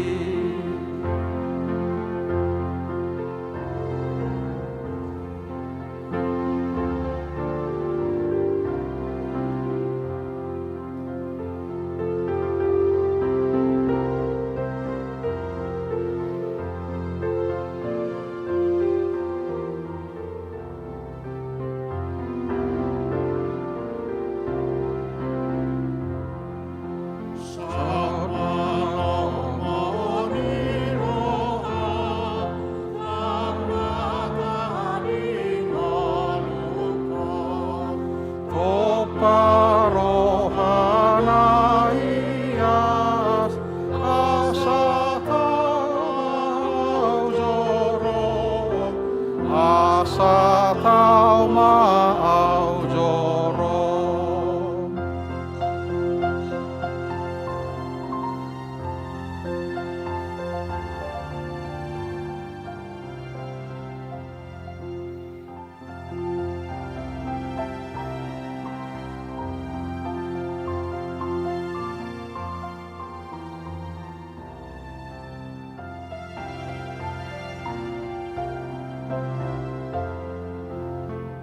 Ompa roha na ias, asa tau ma au joro, asa tau ma au joro.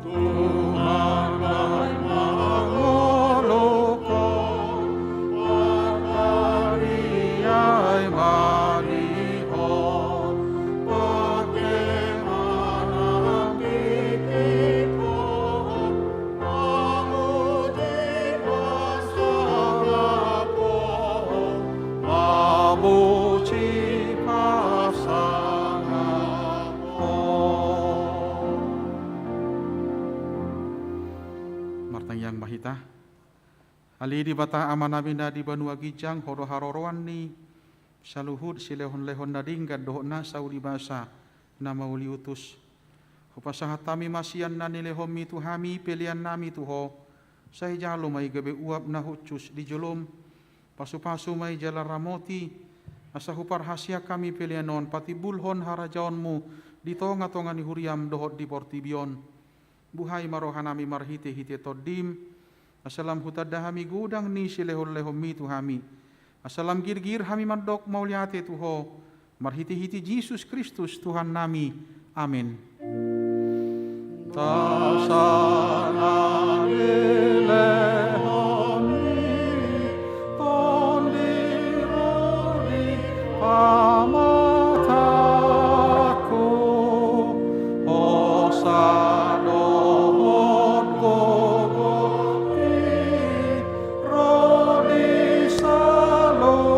Tuhan, mangolungkon, marpariai ma di Ho, pangke manang tingki ho, mamuji pasangap ho, mamuji pasangap ho. Martangiang ma hita. Ale Debata Amanami na di banua ginjang, Ho do haroroan ni saluhut silehonlehon na denggan dohot nasa uli basa na mauliutus. Hupasahat hami ma sian na nilehonMi tu hami peleannami tu Ho. Sai jalo ma i gabe uap na hushus di joloM. Pasupasu ma i jala ramoti, asa huparhaseang hami pelean on patimbulhon harajaonMu di tongatonga ni huriaM dohot di portibi on. Buhai ma rohanami marhitehite TondiM, asa lam hutanda hami godang ni silehonlehonMi tu hami, asa lam girgir hami mandok mauliate tu Ho, marhitehite Jesus Kristus Tuhannami. Amen. Nasa na nilehonMi, Tondi, ro di pamatangku, hosa dohot gogo i, ro di saluhut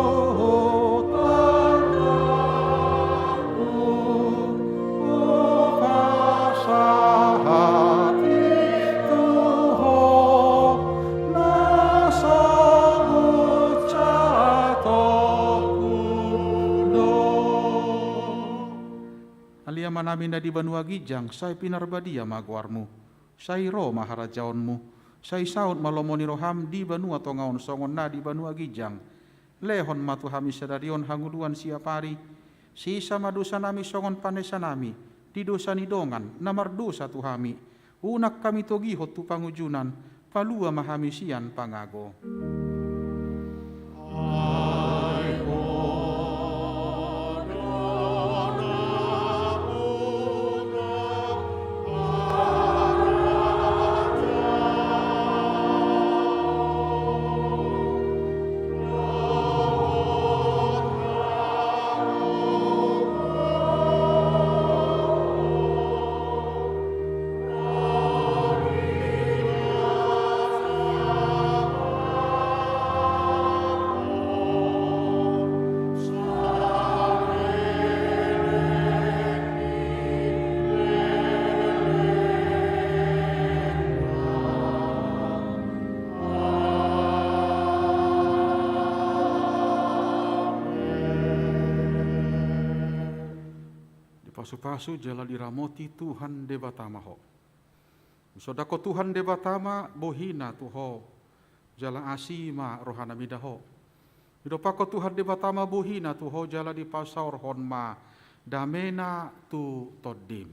tangkasku, hupasahat i tu Ho, na saut jatokku do. Ale Amanami na di banua ginjang, sai pinarbadia ma goarMu. Sai ro ma harajaonMu. Sai saut ma lomo ni rohaM di banua tonga on songon na di banua ginjang. Lehon ma tu hami sadari on hangoluan siapari. Sesa ma dosanami songon panesanami di dosa ni dongan na mardosa tu hami. Unang hami togihon tu pangunjunan, palua ma hami sian pangago. Dipasupasu jala diramoti Tuhan Debata ma ho. Husondangkon Tuhan Debata ma bohina tu ho, jala asi ma rohana mida ho. Didompakkon Tuhan Debata ma bohina tu ho, jala dipasaorhon ma damena tu tondim.